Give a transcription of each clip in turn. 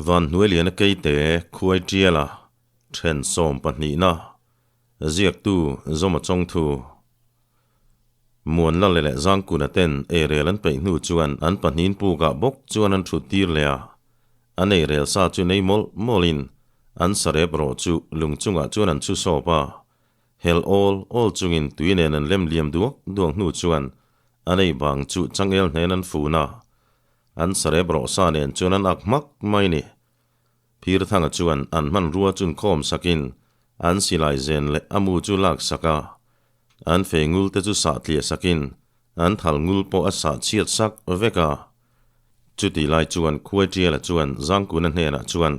Van Hnuailiana Keite Khuai Tiala then sawmpahnihna ziaktu Zawma Chawngthu Muan Lale leh Zangkuna ten eirel an peih hnu chuan an pahnin pukah bawk chuan an thut tir leh a. An eirel sa chu nei mawlh mawlhin an sarep rawh chu lung chungah chuan an chhu sawp a. Hel awl awl chungin tui nen an lem liam duak duak hnu chuan an ei bang chu changel hnen an fun a. An sarep rawh sa nen chuan an ak hmak mai ni. Phirthanga chuan an hmanrua chun khawm sakin an silai zen leh a mu chu lak sak a. An fei ngul te chu sah tliah sakin an thal ngul pawh a sah chhiat sak vek a. Chutih lai chuan Khuaitiala chuan Zangkuna hnenah chuan,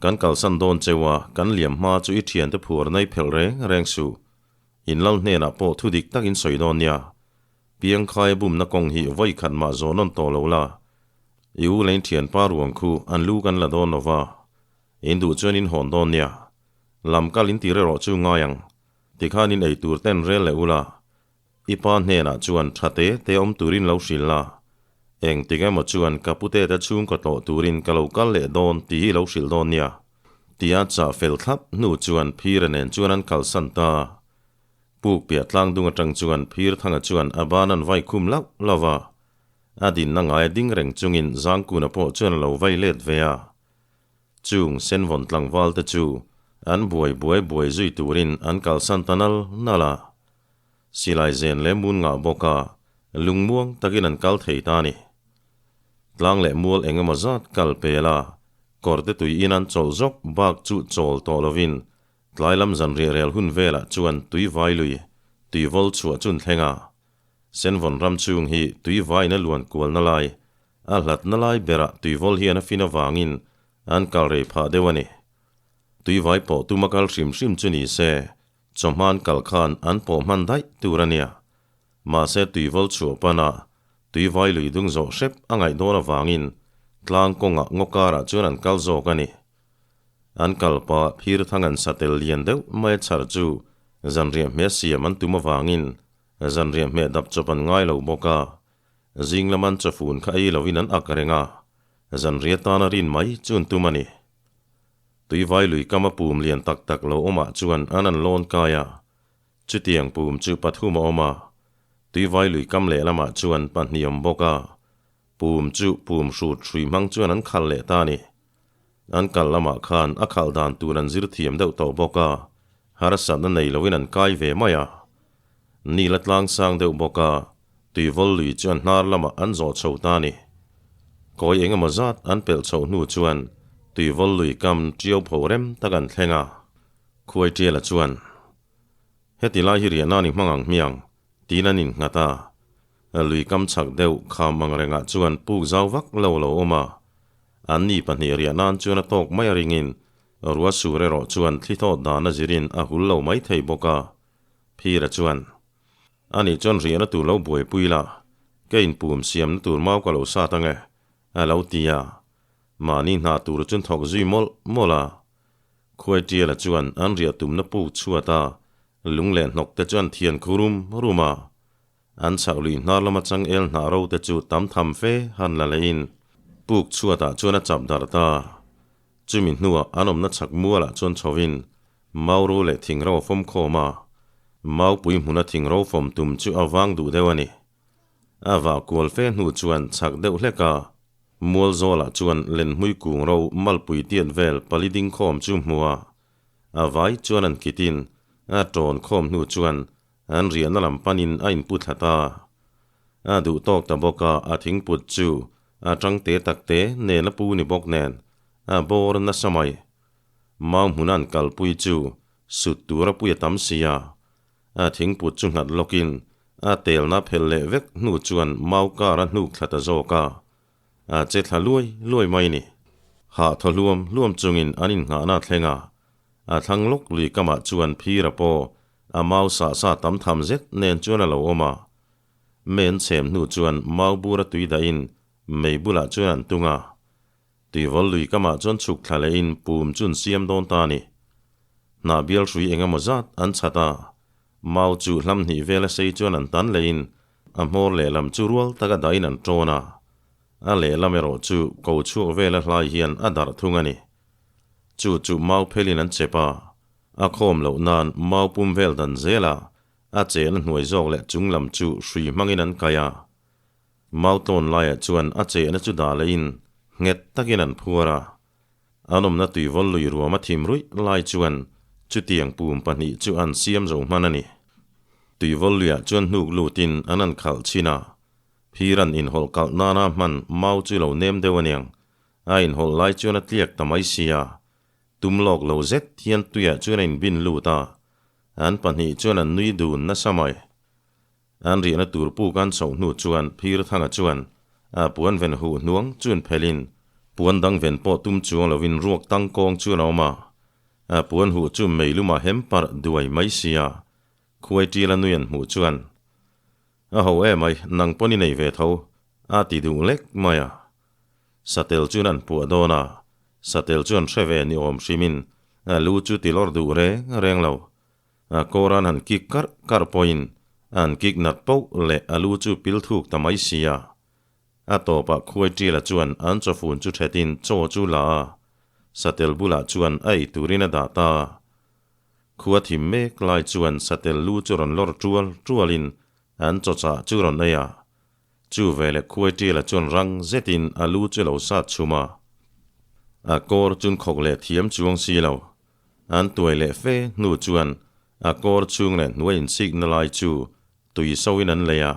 Kan kalsan dawn cheu a, kan liam hma chu i thiante phuar nai phelh reng reng suh. In lal hnenah pawh thu dik takin sawi dawn nia. Piangkhaia bumna kawng hi vawi khat mah zawh nawn tawh lo la. I u leh in thianpa ruang khu an lu kan la dawn lo va, in duh chuan in hawn dawn nia. Lam kal in tir erawh chu ngai ang. Tikhan in ei tur ten rel leh ula. I pa hnenah chuan tha te te awm turin lo hrilh la. Engtik emaw chuan ka pute te chhungkaw tlawh turin ka lo kal leh dawn tih hi lo hrilh dawn nia. Tia chah fel thlap hnu chuan Phira nen chuan an kalsan ta. Puk piah tlang dung atang chuan Phirthanga chuan a ban an vai khum lauh lauh a. A dinna ngai a ding reng chungin Zangkuna pawh chuan a lo vai let ve a. Chung Senvawn tlangval te chu an buai buai buai zui turin an kalsan ta nal nal a. Silai zen leh mun ngah bawk a, lungmuang takin an kal thei ta a ni. Tlang leh mual eng emaw zat kal pel a, kawrte tui in an chawlh zawk bak chu chawl tawh lovin Tlai lam zan riah rel hun velah chuan tui vai lui, tui vawl chhuah chun thleng a. Senvawn ram chhung hi tui vaiin a luan kualna lai, a hlatna lai berah tui vawl hian a fin avangin an kal rei phah deuh a ni. Tui vai pawh tuma kal hrim hrim chu ni se, chawhman kal khan an pawh hman daih tur a nia. Mahse tui vawl chhuah pana tui vai lui dung zawh hrep a ngaih dawn avangin tlang kawngah ngaw karah chuan an kal zawk a ni. An kal pah phir thang an sa tel lian deuh mai a chhar chu zanriah hmeh siam an tum avangin zanriah hmeh dap chawp an ngai lo bawk a, zing lam an chawfun kha ei loin an ak reng a, zanriah tana rin mai chu an tum a ni. Tuivai lui kam a pum lian tak tak lo awmah chuan an an lawn kai a, chutiang pum chu pathum a awm a, tuivai lui kam lehlamah chuan pahnih awm bawk a, pum chu pum hrut hrui hmang chuan an khal leh ta a ni. An kal lamah khan a khalh dan tur an zir thiam deuh tawh bawk a, harsatna nei loin an kai ve mai a. Nil a tlang sang deuh bawk a, tuivawl lui chu an hnar lamah an zawh chho ta a ni. Kawi eng emaw zat an pelh chhoh hnu chuan tuivawl lui kam ṭiau pho rem tak an thleng a. Khuai ṭiala chuan, Heti lai hi riahna ni hmang ang hmiang, tiin an innghat a. Lui kam chhak deuh kham ang rengah chuan puk zau vak lo lo awm a. An ni pahnih riah nan chuan a tawk mai a ringin rua sur erawh chuan thli thawt dan a zirin a hul lo mai thei bawk a. Phira chuan, Ani chuan riahna tur lo buaipui la, ka inpum siamna tur mau ka lo sat ang e, a lo ti a. Mahni hna tur chuan thawk zui mawlh mawlh a. Khuaitiala chuan an riah tumna puk chhuat a, lung leh hnawk te chuan thian khu rum rum a. An chhak lui hnar lama changel hnah ro te chu tam tham fe han la lehin puk chhuatah chuan a chap darh ta. Chumi hnuah an awmna chhak mualah chuan chhovin mau ro leh thing ro a fawm khawm a, maupui hmuna thing ro fawm tum chu a vang duh deuh a ni. A vah kual fe hnu chuan chhak deuh hlek a, mual zawlah chuan lenhmui kung ro malpui tiat vel pali ding khawm chu hmu a, a vai chuan an kitin a tawn khawm hnu chuan An riahna lam panin a inpu thla ta. A duh tawk ta bawk a, a thingput chu a tang te tak te nen a pu ni bawk nen a bawr nasa mai. Mau hmuna an kalpui chu sut tur a pui a tam si a. A thingput chu nghat lawkin a telna phelh leh vek hnu chuan mau kar a hnuk thla ta zawk a. A che thla luai luai mai ni. Hah thaw hluam hluam chungin an innghahna a thleng a. A thlang lawk lui kamah chuan phira pawh A mau sah sa tam tham zet nen chuan a lo awm a. Men chhem hnu chuan mau bur a tui dahin mei bulah chuan an tung a. Tuivawl lui kamah chuan chhuk thla lehin pum chu an siam dawn ta a ni. Hnah bial hrui eng emaw zat an chhat a. Mau chu hlam hnih vela sei chuan an tan lehin a hmawr lehlam chu rual taka dahin an tawn a. A lehlam erawh chu ko chhuak vela hlai hian a darh thung a ni. Chu chu mau phelin an chep a, a khawm loh nan mau pum vel dan zelah a chehna hnuai zawk leh chung lam chu hrui hmangin an kai a. Mau tawn laiah chuan a chehna chu dah lehin nghet takin an phuar a. An awmna tuivawl lui ruam a thim ruih lai chuan chutiang pum pahnih chu an siam zo hman a ni. Tuivawl luiah chuan hnuk lutin an an khalh chhin a, phir an inhawlh kalh nana hman mau chu lo nem deuh aniang, a inhawlh lai chuan a tliak ta mai sia. Tum lawk lo zet hian tuiah chuan a inbin lut a, an pahnih chuan an nui dun nasa mai. An rihna tur puk an chhoh hnu chuan Phirthanga chuan a puan ven huh hnuang chuan phelhin puan dang ven pawh tum chuang lovin ruak tangkawng chuan a awm a. A puan huh chu meilumah hem parh duai mai sia. Khuai ṭila nui an hmuh chuan, A ho em ai, nang pawn i nei ve tho, a ti duh lek mai a. Satel chuan an puah dawn a, satel chuan hre ve ni awm hrimin a lu chu ti lawr duh reng reng lo. A kawran han kik karh karh pawhin an kik nat poh leh a lu chu pil thuk ta mai si a. A tawpah khuai ṭila chuan an chawfun chu ṭhetin chaw chu la a, satel bulah chuan a ei turin a dah ta a. Khua thim mek lai chuan satel lu chu rawn lawr ṭual ṭualin an chawchah chu rawn ei a. Chu veleh khuai ṭila chuan rang zetin a lu chu lo sat chhum a. A kawr chun khawk leh thiam chuang si lo. An tuai leh fe hnu chuan a kawr chhung leh hnuai inchikna lai chu tui soin an lei a.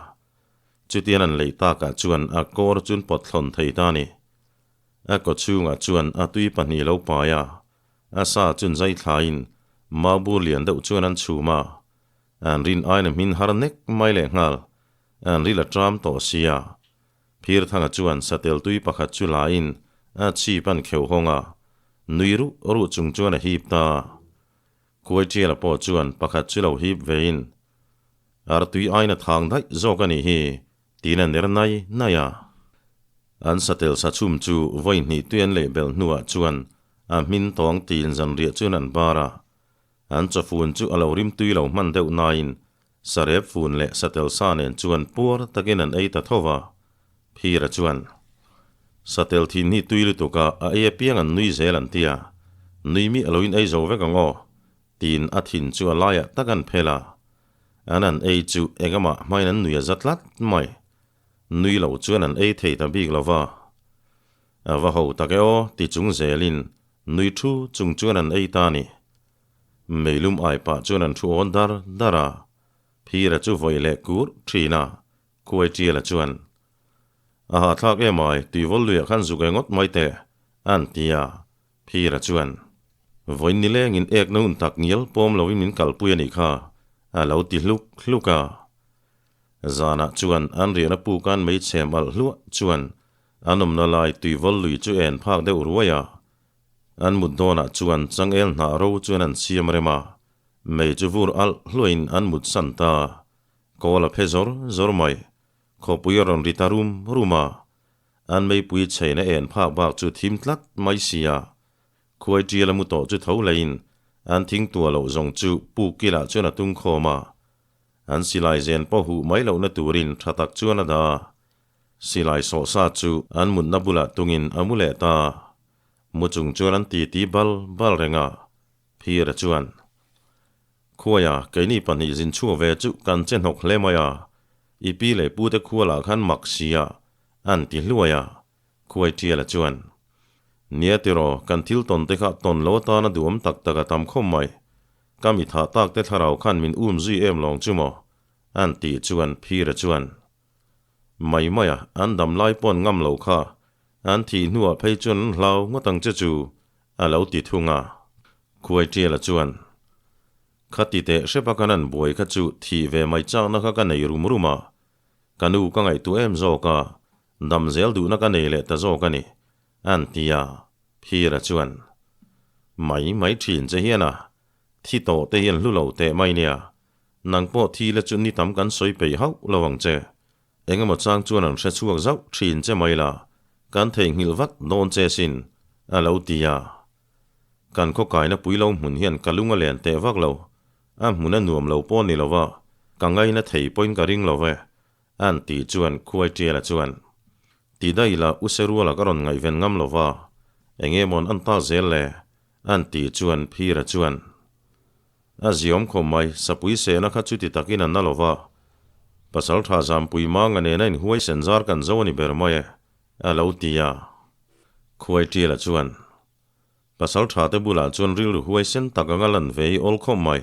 Chutian an lei takah chuan a kawr chun pawt thlawn thei ta a ni. A kaw chhungah chuan a tui pahnih lo pai a, a sa chun zai thlaiin maubur lian deuh chuan an chhum a. An rin aina hmin har nek mai leh nghal, an ril a ṭam tawh sia. Phirthanga chuan satel tui pakhat chu lain a chhip an kheuh hawng a, nui ruh ruh chung chuan a hip ta. Kuaiṭiala pawh chuan pakhat chu lo hip vein, Ar tui aina thang daih zawk a nih hi, tiin a ner nai nai a. An satel sa chhum chu vawi hnih tui an leh belh hnuah chuan a hmin tawng tiin zanriah chuan an bar a. An chawfun chu a lo rim tui lo hman deuh nain Sarep fun leh satel sa nen chuan puar takin an ei ta tho va. Phira chuan, Satel thin hi tui lutuk a, a ei apiang an nui zel an ti a, nui mi a lo in ei zo vek ang aw, tiin a thin chu a laiah tak an phel a. An an ei chu engamah hmain an nui a za tlat mai. Nui lo chuan an ei thei ta bik lo va. A va ho tak e aw, ti chung zelin nui thu chung chuan an ei ta a ni. Meilum ai pah chuan an thu awn dar dar a, Phira chu vawi leh kur thin a, Khuai Ṭiala chuan, A hahthlak em ai, tuivawl luiah khan zuk engawt mai teh, an ti a, Phira chuan, Vawiin nilengin ekna hun tak ngial pawm loin min kalpui a nih kha, a lo ti hluk hluk a. Zanah chuan an riahna pukan mei chhem alh hluah chuan an awmna lai tuivawl lui chu en phak deuh ruai a, An mut dawnah chuan changel hnah ro chuan an siam rem a, mei chu vur alh hluahin an mut san ta. Kawl a phe zawr zawr mai. Khawpui a rawn ri ta rum rum a. An meipui chheina en phak bak chu thim tlat mai sia. Khuai ṭial a mu tawh chu tho leiin an thing tuah loh zawng chu puk kilah chuan a tung khawm a. An silai zen pawh huh mai lohna turin ṭha tak chuan a dah a. Silai sawhsa chu an mutna bulah tungin a mu leh ta. Mu chung chuan an titi bal bal reng a, Phira chuan, Khuaia, keini pahnih zin chhuak ve chu kan che hnawk hle mai a, i pi leh pute khualah khan mak sia, an ti hluai a, Khuai Ṭiala chuan, Nia tiraw, kan thil tawn te kha tawn lo atana duhawm tak tak a tam khawp mai. Ka mi thah tak te thlarau khan min um zui em lawng chu maw? an tih chuan Phira chuan, Mai mai a, an dam lai paw'n ngam lo kha, an thih hnuah phei chuan an hlau ngawt ang che chu, a lo ti thung a. Khuai Ṭiala chuan, Kha ti teh hrepa kan an buai kha chu thih ve mai chakna kha ka nei rum rum a, ka nu ka ngaihtuah em zawk a, dam zel duhna ka nei leh ta zawk a ni, an ti a. Phira chuan, Mai mai ṭhin che hian a, thi tawh te hian hlu lo teh mai nia, Nang pawh thi la chu ni tam kan sawi peih hauh lo ang che. Engemaw chang chuan an hre chhuak zauh thin che mai la, kan theihnghilh vat dawn che sin, a lo ti a. Kan khaw kaina pui lo hmun hian ka lung a len teh vak lo, a hmun a nuam lo pawh ni lo va, ka ngaina thei pawhin ka ring lo ve, an tih chuan Khuai Ṭiala chuan. Ti daih la U Seruala ka rawn ngaihven ngam lo va, enge mawn an ta zel le? An ti chuan Phira chuan, A ziawm khawp mai, sapui sehna kha chuti takin an na lo va, Pasaltha Zampui Manga nena inhuai sen zar kan zo a ni ber mai e, a lo ti a. Khuai Ṭiala chuan, Pasaltha te bulah chuan rilru huaisen tak anga lan ve i awl khawp mai,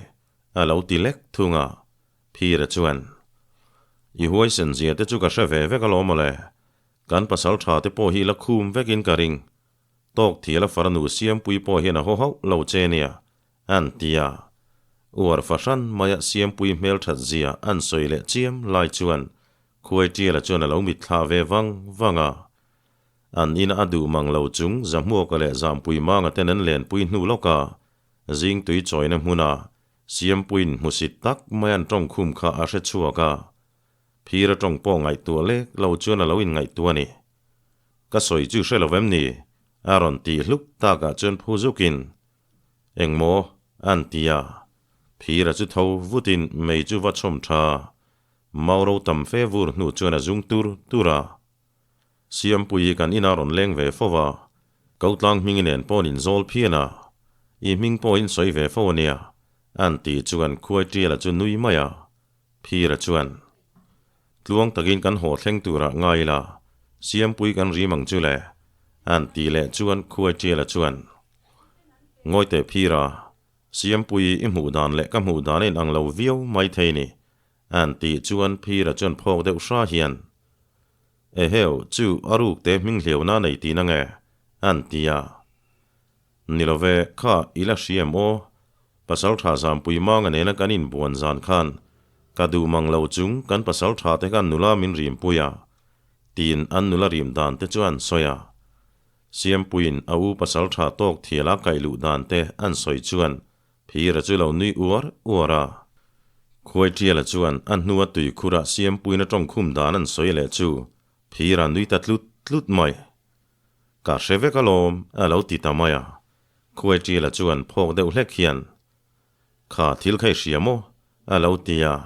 a lo ti lek thung a. Phira chuan, I huaisen zia te chu ka hre ve vek alawm awle, kan pasaltha te pawh hi la khum vekin ka ring. Tawk thial a farnu Siampui pawh hian a haw hauh lo che nia, an ti a. Uar fahran maia Siampui hmelthat zia an sawi leh chiam lai chuan Khuai Ṭiala chuan a lo mitthlah ve vang vang a. An ina a duh mang lo chung Zahmuaka leh Zampui Manga ten an lenpui hnu lawk a, zing tui chawina hmuna Siampuiin hmusit tak mai an tawng khum kha a hre chhuak a, phir a tawng pawh ngaihtuah lek lo chuan a lo inngaihtuah a ni. Ka sawi chu hre lo vem ni? A rawn tih hluk takah chuan phu zukin, Engmaw? An ti a, phira chu tho vutin mei chu va chhawm tha, Mauro tam fe vur hnu chuan a zung tur tur a. Siampui kan inah rawn leng ve fo va, Kotlang hming nen paw'n inzawl phian a, i hming pawh in sawi ve fo a nia, an ti chuan khuai ṭiala chu nui mai a. Phira chuan, Tluang takin kan haw thleng turah ngai ila, Siampui kan rim ang chu le, an ti leh chuan khuai ṭiala chuan, Ngawi teh Phira, Siampui i hmuh dan leh ka hmuh dan a inang lo viau mai thei ni, an tih chuan Phira chuan phawk deuh hra hian, Eheu, chu a ruk te hming hliauna nei tihna nge? An ti a. Ni lo ve, kha i la hria em aw? Pasal tha Zampui Manga nena kan inbuan zan khan ka duh mang lo chung kan pasal tha te khan nula min rimpui a, tiin an nula rim dan te chu an sawi a. Siampuiin a u pasal tha tawk thiala kaih luh dan te an sawi chuan Phira chu lo nui uar uar a. Khuaitiala chuan a hnua tuikhura Siampuina tawngkhum dan an sawi leh chu Phira nui ta tlut tlut mai. Ka hre vek alawm, a lo ti ta mai a. Khuaitiala chuan phawk deuh hlek hian, Kha thil kha i hria maw? a lo ti a.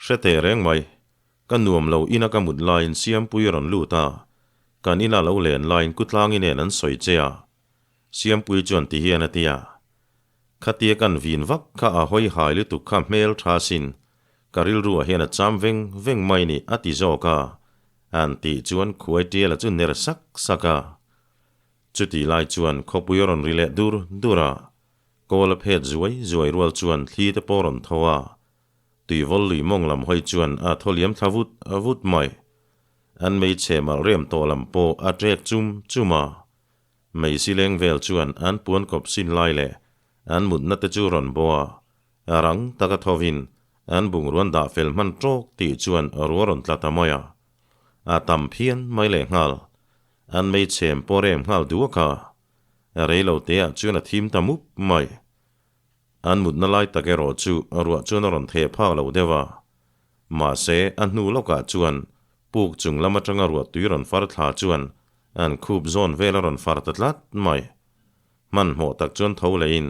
Hre teh reng mai, ka nuam lo ina ka mut laiin Siampui a rawn lut a, kan ina lo len laiin Kutlangi nen an sawi che a, Siampui chuan ti hian a ti a, Khatia kan vin vak kha a hawi hai lutuk kha hmel tha sin, ka rilruah hian a cham veng veng mai ni a ti zawk a, an tih chuan khuai tiala chu ner sak sak a. Chutih lai chuan khawpui a rawn ri leh dur dur a, kawl a phet zuai zuai rual chuan thli te pawh a rawn tho a, tuivawl lui mawng lam hawi chuan a thaw liam thla vut vut mai. An hmeichhe malh rem tawh lam pawh a ṭek chum chum a. Meisi leng vel chuan an puan kawp sin lai leh an mutna te chu rawn bo a, a rang taka thovin an bungruan dah fel hman tawk tih chuan ruah rawn tla ta mai a. A tam phian mai leh nghal. An mei chhem pawh rem nghal duak a, reilo teah chuan a thim ta mup mai. An mutna lai tak erawh chu ruah chuan a rawn theh phak lo deuh a. Mahse, a hnu lawkah chuan puk chung lam atanga ruah tui rawn far thla chuan an khup zawn vel a rawn far ta tlat mai. Hmanhmawh tak chuan tho lehin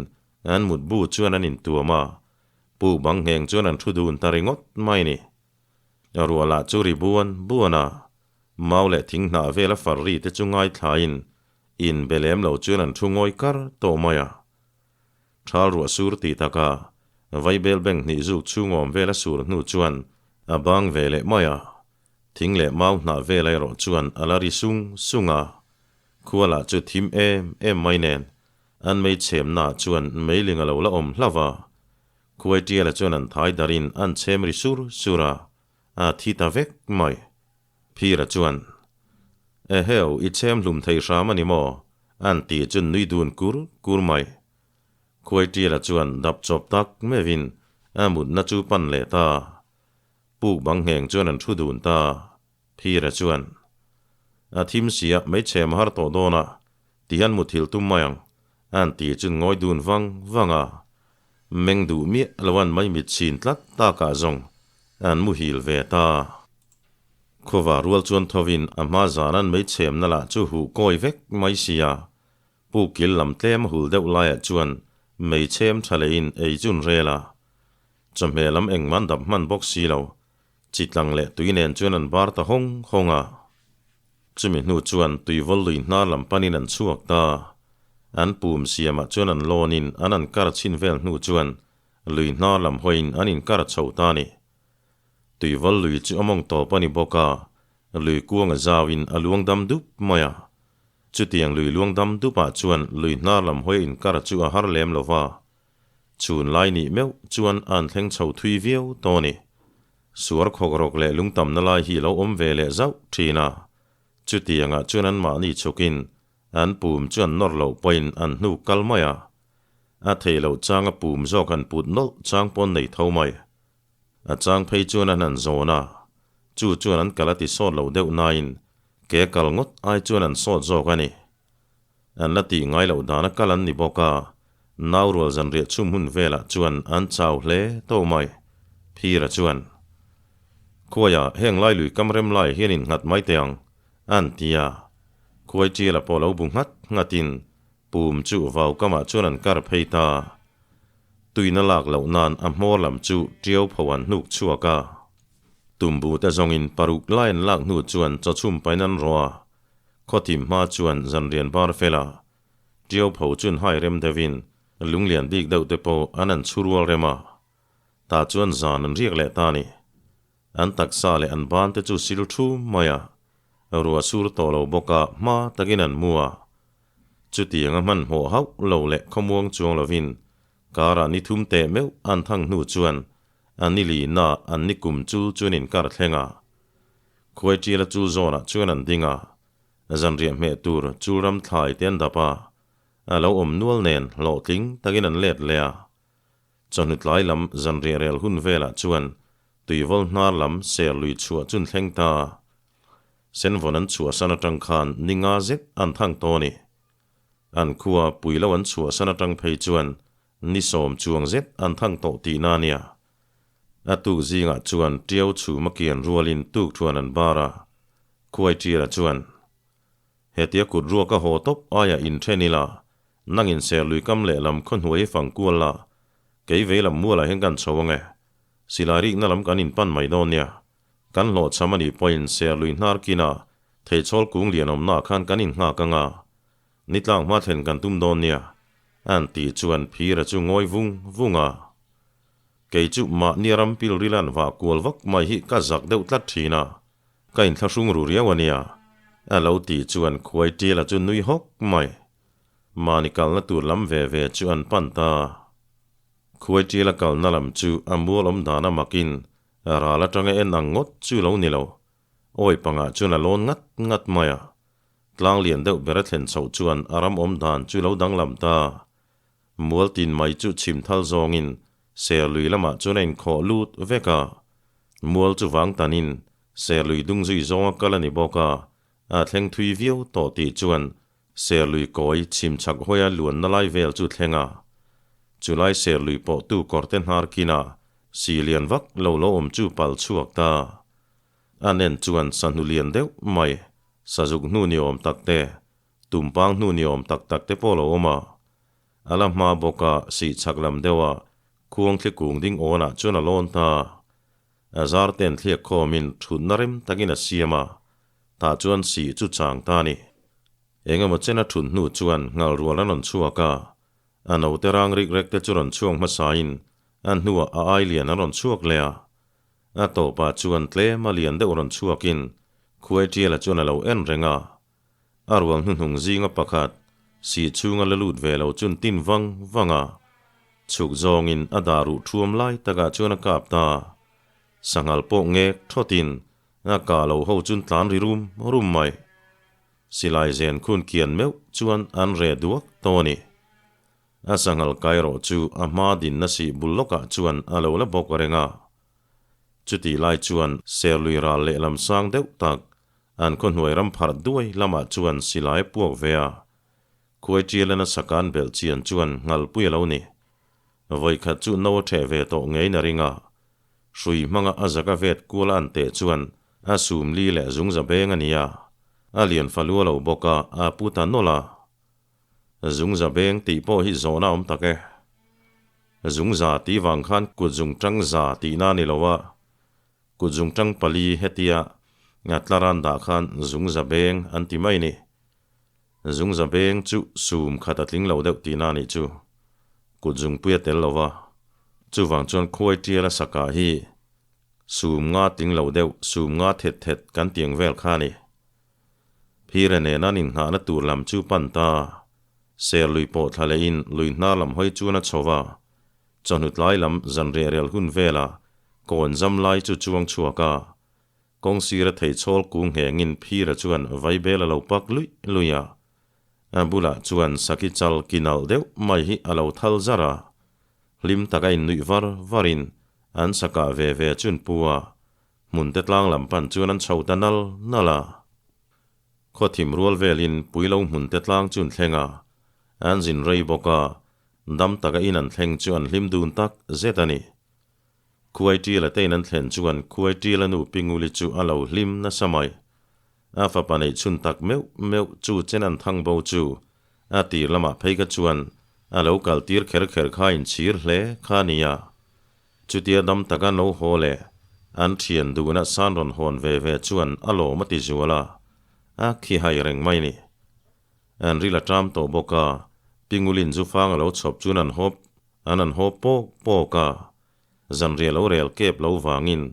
an mutbu chuan an intuam a, puk bang ngheng chuan an thu dun ta ringawt mai ni. Ruah lah chu ri buan buan a, mau leh thing hnah vel a far ri te chu ngaithlain inbe lem lo chuan an thu ngawi kar tawh mai a. Thal ruah sur tih taka Vaibel bank hnih zuk chhungawm vel a sur hnu chuan a bang ve leh mai a, thing leh mau hnah vel erawh chuan a la ri sung sung a. Khua lah chu thim em em mai nen an mei chhemnaah chuan meiling a lo la awm hlauh a. Khuai tiala chuan an thai darin an chhem ri sur sur a, a thi ta vek mai. Phira chuan, Eheu, i chhem hlum thei hram a ni maw? An ti chu nui dun kur kur mai. Khuai Tiala chuan dap chawp tak meuhin a mutna chu pan leh ta. Puk bang ngheng chuan an thu dun ta. Phira chuan, A thim sia hmeichhe mahar tawh dawn a, tihian muthilh tum mai ang, an ti chu ngawi dun vang vang a. Meng duh miah lo an maimit chhin tlat takah zawng an muhil ve ta. Khuava rual chuan thovin a hma zan an meichhemna lah chu huh kawi vek mai sia. Pu kil lam tlem a hul deuh laiah chuan meichhem tha leiin ei chun rel a. Chawhmeh lam engmah an dap hman bawk si lo. Chitlang leh tui nen chuan an bar ta hawng hawng a. Chumi hnu chuan tuivawl lui hnar lam panin an chhuak ta. An pum siamah chuan an lawnin an an kar chhin vel hnu chuan lui hnar lam hawiin an inkar chho ta a ni. Tuivawl lui chu a mawng tawp a ni bawk a, lui kuang a zauin a luang dam dup mai a. Chutiang lui luang dam dupah chuan lui hnar lam hawi a inkar chu a har lem lo va. Chhun lai nih meuh chuan an thleng chho thui viau tawh a ni. Suar khawk rawk leh lung tamna lai hi lo awm ve leh zauh thin a. Chutiangah chuan anmahni chhukin an pum chu an nawr loh pawhin an hnuk kal mai a. A theih loh changa pum zawk han put nawlh chang pawn nei tho mai. A chang phei chuan an han zawn a, chu chuan an kal a ti sawt lo deuh nain ke kal ngawt ai chuan an sawt zawk a ni. An la tih ngai loh dana kal an ni bawk a, nau rual zanriah chhum hun velah chuan an chau hle tawh mai. Phira chuan, Khuaia, heng lai lui kam rem lai hian innghat mai teh ang, an ti a. Khuai ṭiala pawh lo bu nghat nghatin pum chu vau kamah chuan an kar phei ta. Tuina lak loh nan a hmawr lam chu ṭiau pho an hnuk chhuak a. Tumbu te zawngin paruk lai an lak hnu chuan chaw chhum pain an rawh a. Khawthim hma chuan zanrian bar fel a, ṭiau pho chun hai rem deuhin lunglian bik deuh te pawh an an chhu rual rem a. Tah chuan zan an riak leh ta a ni. An taksa leh an ban te chu sil thum mai a, ruah sur tawh lo bawk a hma takin an mu a. Chutiang a hmanhmawh hauh lo leh khawmuang chuang lovin karah ni thum teh meuh an thang hnu chuan a ni lina an ni kum chul chuan inkar thleng a. Khuai ṭiala chul zawnah chuan an ding a, zanriah hmeh tur chul ram thlai te an dap a, a lo awm nual nen hlawhtling takin an let leh a. Chawhnu tlai lam zanriah rel hun velah chuan tuivawl hnar lam ser lui chhuah chun thleng ta. Senvawn an chhuahsan atang khan ni nga zet an thang tawh a ni. An khua pui lo an chhuahsan atang phei chuan ni sawm chuang zet an thang tawh tihna a nia. A tuk zingah chuan ṭiau chhum a kian rualin tuk thuan an bar a, khuai ṭiala chuan, Hetia kut ruak a haw tawp aia inthen ila, nangin ser lui kam lehlam khaw hnuai hi fang kual la, kei vei lam mualah hian kan chho ang e. Silai rikna lam kan inpan mai dawn nia. Kan hlawhchham a nih pawhin ser lui hnar kina theichhawl kung lian awmnaah khan kan innghak ang a, Ni tlak hma thlen kan tum dawn nia, an tih chuan Phira chu ngawi vung vung a. Kei chu mahni ram pil rilan vah kual vak mai hi ka zak deuh tlat thin a, ka inthlahrung ru riau a nia, a lo tih chuan khuai ṭiala chu nui hawk mai. Mahni kalna tur lam ve ve chu an pan ta. Khuai ṭiala kalna lam chu a mual awm dan a makin ral aṭanga en ang ngawt chu lo ni lo. Awi pangah chuan a lawn ngat ngat mai a. Tlang lian deuh ber a thlen chhoh chuan a ram awm dan chu lo danglam ta. Mual tin mai chu chhim thal zawngin Serlui lamah chuan a inkhawh lut vek a. Mual chu vang tanin Serlui dung zui zawnga kal a ni bawk a, a thleng thui viau tawh tih chuan Serlui kawi chhim chhak hawia luanna lai vel chu thleng a. Chulai Serlui pawhtu kawrte hnar kina si lian vak lo lo awm chu pal chhuak ta. A nen chuan sahnu lian deuh mai, sazuk hnu ni awm tak te, tumpang hnu ni awm tak tak te pawh lo awm a. A la hma bawk a, sih chhak lam deuh a, khuang thli kung ding awnah chuan a lawn ta. A zar ten thliak khawmin thutna rem takin a siam a, tah chuan sih chu chang ta a ni. Engemaw chen a thut hnu chuan nghal rual an rawn chhuak a, a naute rang rik rek te chu rawn chhuak hmasain a hnuah a ai lian an rawn chhuak leh a. A tawpah chuan tlem a lian deuh rawn chhuakin khuai ṭiala chuan a lo en reng a. A ruang hnuhnung zinga pakhat, sih chhunga la lut ve lo chun tin vang vang a. Chhuk zawngin a dah ruh ṭhuam lai takah chuan a kap ta. Sanghal pawh ngek thawtin a kah lo ho chun tlan ri rum rum mai. Silai zen khun kian meuh chuan an reh duak tawh a ni. A sanghal kai erawh chu a hma dinna sih bul lawkah chuan a lo la bawk reng a. Chutih lai chuan Serlui ral lehlam sang deuh tak an khawhnuai ram pharh duai lamah chuan silai a puak ve a. Khuai ṭialana saka an belh chian chuan nghalpui a lo ni. Vawikhat chu no a ṭheh ve tawh ngeiin a ring a. Hrui hmanga a zaka vet kual a an teh chuan a sum li leh zungza beng a ni a. A lian fa lu a lo bawk a, a pu ta nawlh a. Zungza beng tih pawh hi zawhna awm tak e. Zungza tih vang khan kut zungtang za tihna a ni lo a, kut zungtang pali hetia Nga tlaran dah khan zungza beng an ti mai ni. Zungza beng chu sum khat a tling lo deuh tihna a nih chu. Kut zungpui a tel lo va. Chuvang chuan khuai tiala sakah hi sum nga tling lo deuh, sum nga thet thet kan ti ang vel kha a ni. Phira nen an inngahna tur lam chu pan ta. Ser lui pawh thla lehin lui hnar lam hawi chuan a chho va. Chawhnu tlai lam zan riahrel hun velah kawn zam lai chu chuang chhuak a. Kawng sira thei chhawl kung nghengin Phira chuan vaibel a lo pak luih luih a. A bulah chuan saki chal ki nalh deuh mai hi a lo thal zar a. Hlim taka innuih var varin an sakah ve ve chun pu a. Hmun te tlang lam pan chuan an chho ta nal nal a. Khaw thim rual velin Puilo hmun te tlang chun thleng a. An zin rei bawk a, dam taka in an thleng chu an hlim dun tak zet a ni. Khuai Tila te in an thlen chuan Khuai Tila nu Pinguli chu a lo hlim nasa mai. A fapa neih chhun tak meuh meuh chu chen an thang bo chu a tir lamah phei kha chuan a lo kal tir kher kher kha inchhir hle kha a nia. Chutia dam taka no haw leh an thian duhna san rawn hawn ve ve chuan a lawm a ti zual a, a khi hai reng mai ni. An ril a ṭam tawh bawk a, Pingulin zu fang a lo chhawp chuan an hawp an an haw pawk pawk a. Zanriah lo rel kep lo vangin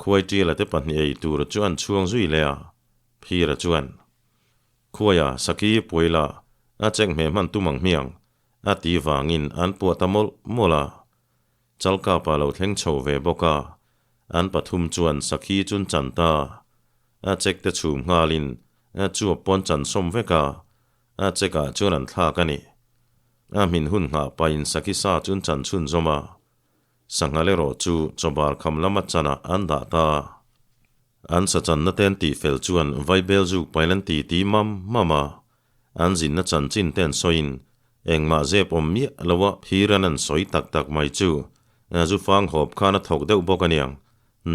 Khuai Ṭiala te pahnih ei tur chu an chhuang zui leh a, Phira chuan, Khuaia Saki Puaila a chek hmeh hman tum ang hmiang, a ti vangin an puah ta mawlh mawlh a. Chalkapa lo thleng chho ve bawk a, an pathum chuan sakhi chun chan ta. A chek te chhum nghalin a chuap pawn chan sawm vek a, a chekah chuan an thlak a ni. A hmin hun nghah pahin sakhi sa chun chan chhun zawm a, sanghal erawh chu chawbar kham lama chanah an dah ta. An sa channa te an tihfel chuan vaibel zuk pain an ti ti mam mam a, an zinna chanchin te an sawiin Engmah zep awm miah lo a phiran an sawi tak tak mai chu zu fang hawp khan a thawk deuh bawk aniang,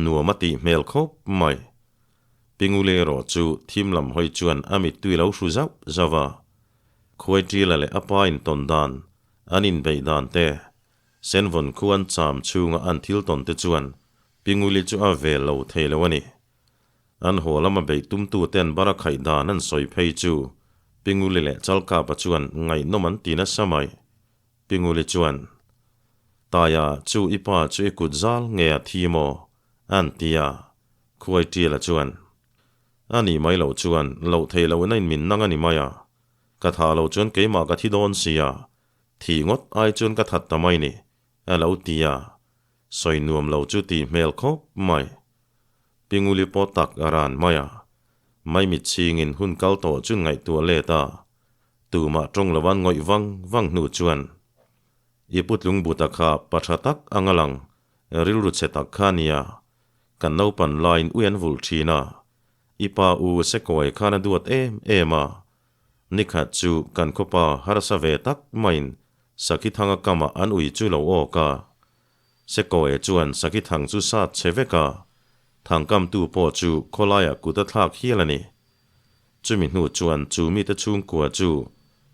nuam a tih hmel khawp mai. Pinguli erawh chu thim lam hawi chuan a mittui lo hru zauh zauh a. Khuaitila leh a pa intawn dan, an inbeih dan te, Senvawn khu an cham chhunga an thil tawn te chuan Pinguli chu a vel lo thei lo a ni. An haw lama beih tumtu ten bara khaih dan an sawi phei chu Pinguli leh Chalkapa chuan ngaihnawm an ti nasa mai. Pinguli chuan, Taia chu i pa chu i kut zal nge a thi maw? an ti a. Khuaitiala chuan, A nih mai loh chuan loh theih loh in a inmin nang a ni mai a. Ka thah loh chuan keimah ka thi dawn sia, thih ngawt ai chuan ka that ta mai ni, a lo ti a. Sawi nuam lo chu tih hmel khawp mai. Pinguli pawh tak a ran mai a. Maimit chhingin hun kal tawh chu ngaihtuah let a, tumah tawng lo an ngawih vang vang hnu chuan I putlung buta kha pa tha tak ang a lang, rilru chhe tak kha nia. Kan naupan laiin ui an vulh thin a, i pa u Sekawi khan a duat em em a. Nikhat chu kan khawpa harsa ve tak maiin Sakithanga kamah an ui chu lo awk a. Sekoe chuan Saki thang chu sat chhe vek a, thangkamtu pawh chu khawlaiah kut a thlak hial a ni. Chumi hnu chuan chu mite chhungkua chu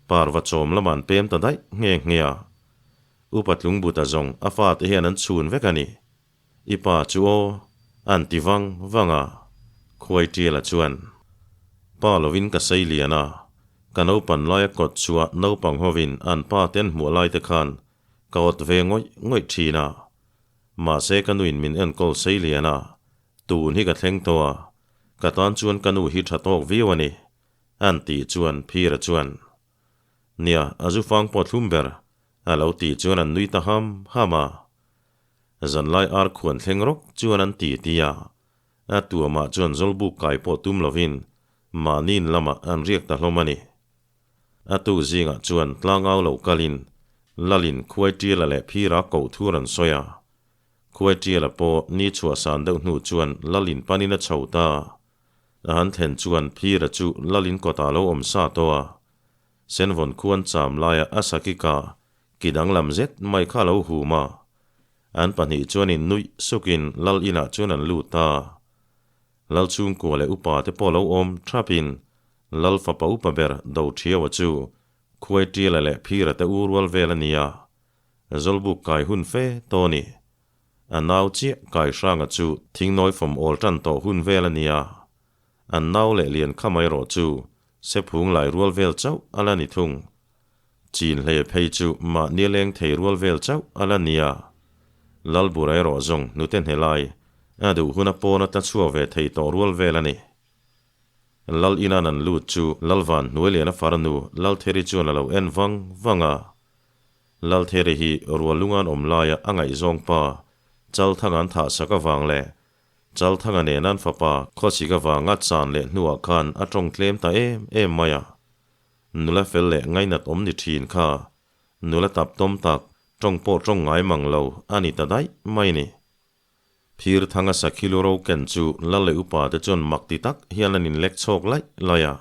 parva chawm lamah an pem ta daih nghe nghe a. Upa Tlungbuta zawng a fate hian an chhun vek a ni. I pa chu aw, an ti vang vang a, Khuaitiala chuan, Pa lovin ka sei lian a, ka naupan laia kawt chhuah naupang hovin an pa te an hmuh laite khan Ka awt ve ngawih ngawih thin a, mahse ka nuin min enkawl sei lian a, tun hi ka thleng tawh a, ka tan chuan ka nu hi tha tawk viau a ni, an tih chuan Phira chuan, Nia, a zu fang pawh thlum ber, a lo tih chuan an nui ta ham ham a. Zanlai ar khuan thleng rawk chuan an ti ti a, a tuamah chuan zawlbuk kai pawh tum lovin mahniin lamah an riak ta hlawm a ni. A tu zingah chuan tlangau lo kalin Lalin Khuaitiala leh Phira koh thur an sawi a. Khuaitiala pawh ni chhuahsan deuh hnu chuan Lalin panin a chho ta. A han thlen chuan Phira chu Lalin kawtah lo awm sa tawh a. Senvawn khuan cham laia a saki ka ki danglam zet mai kha a lo hum a. An pahnih chuan innuih sukin Lal inah chuan an lut ta. Lal chhungkua leh upa te pawh lo awm thapin Lal fapa upa ber Do Thiaua chu Khuai Tiala leh Phira te u rual vel a ni a, Zawlbuk kai hun fe tawh a ni. A nau chiah Kai Hranga chu thingnawi fawm awl tan tawh hun vel a ni a. An nau leh lian kha mai erawh chu sephung lai rual vel chauh a la ni thung. Chin hle phei chu mahni a leng thei rual vel chauh a la nia. Lalbura erawh zawng hnute hne lai a duh hun a pawn a tla chhuak ve thei tawh rual vel a ni. Lal inan an lut chu Lalvan hnuailian a farnu Laltheri chuan a lo en vang vang a. Laltheri hi Rualunga'n awm laia a ngaihzawng pa Chalthanga'n thah sak avang leh Chalthanga nen an fapa Khawsik avanga chan leh hnuah khan a tawng tlem ta em em mai a. Nula fel leh ngainat awm ni thin kha nula tap tawm tak tawng pawh tawng ngai mang lo a ni ta daih mai ni. Phir thanga sakhi lu ro ken chu lal leh upa te chuan mak ti tak hian an inlek chhawk laih laih a.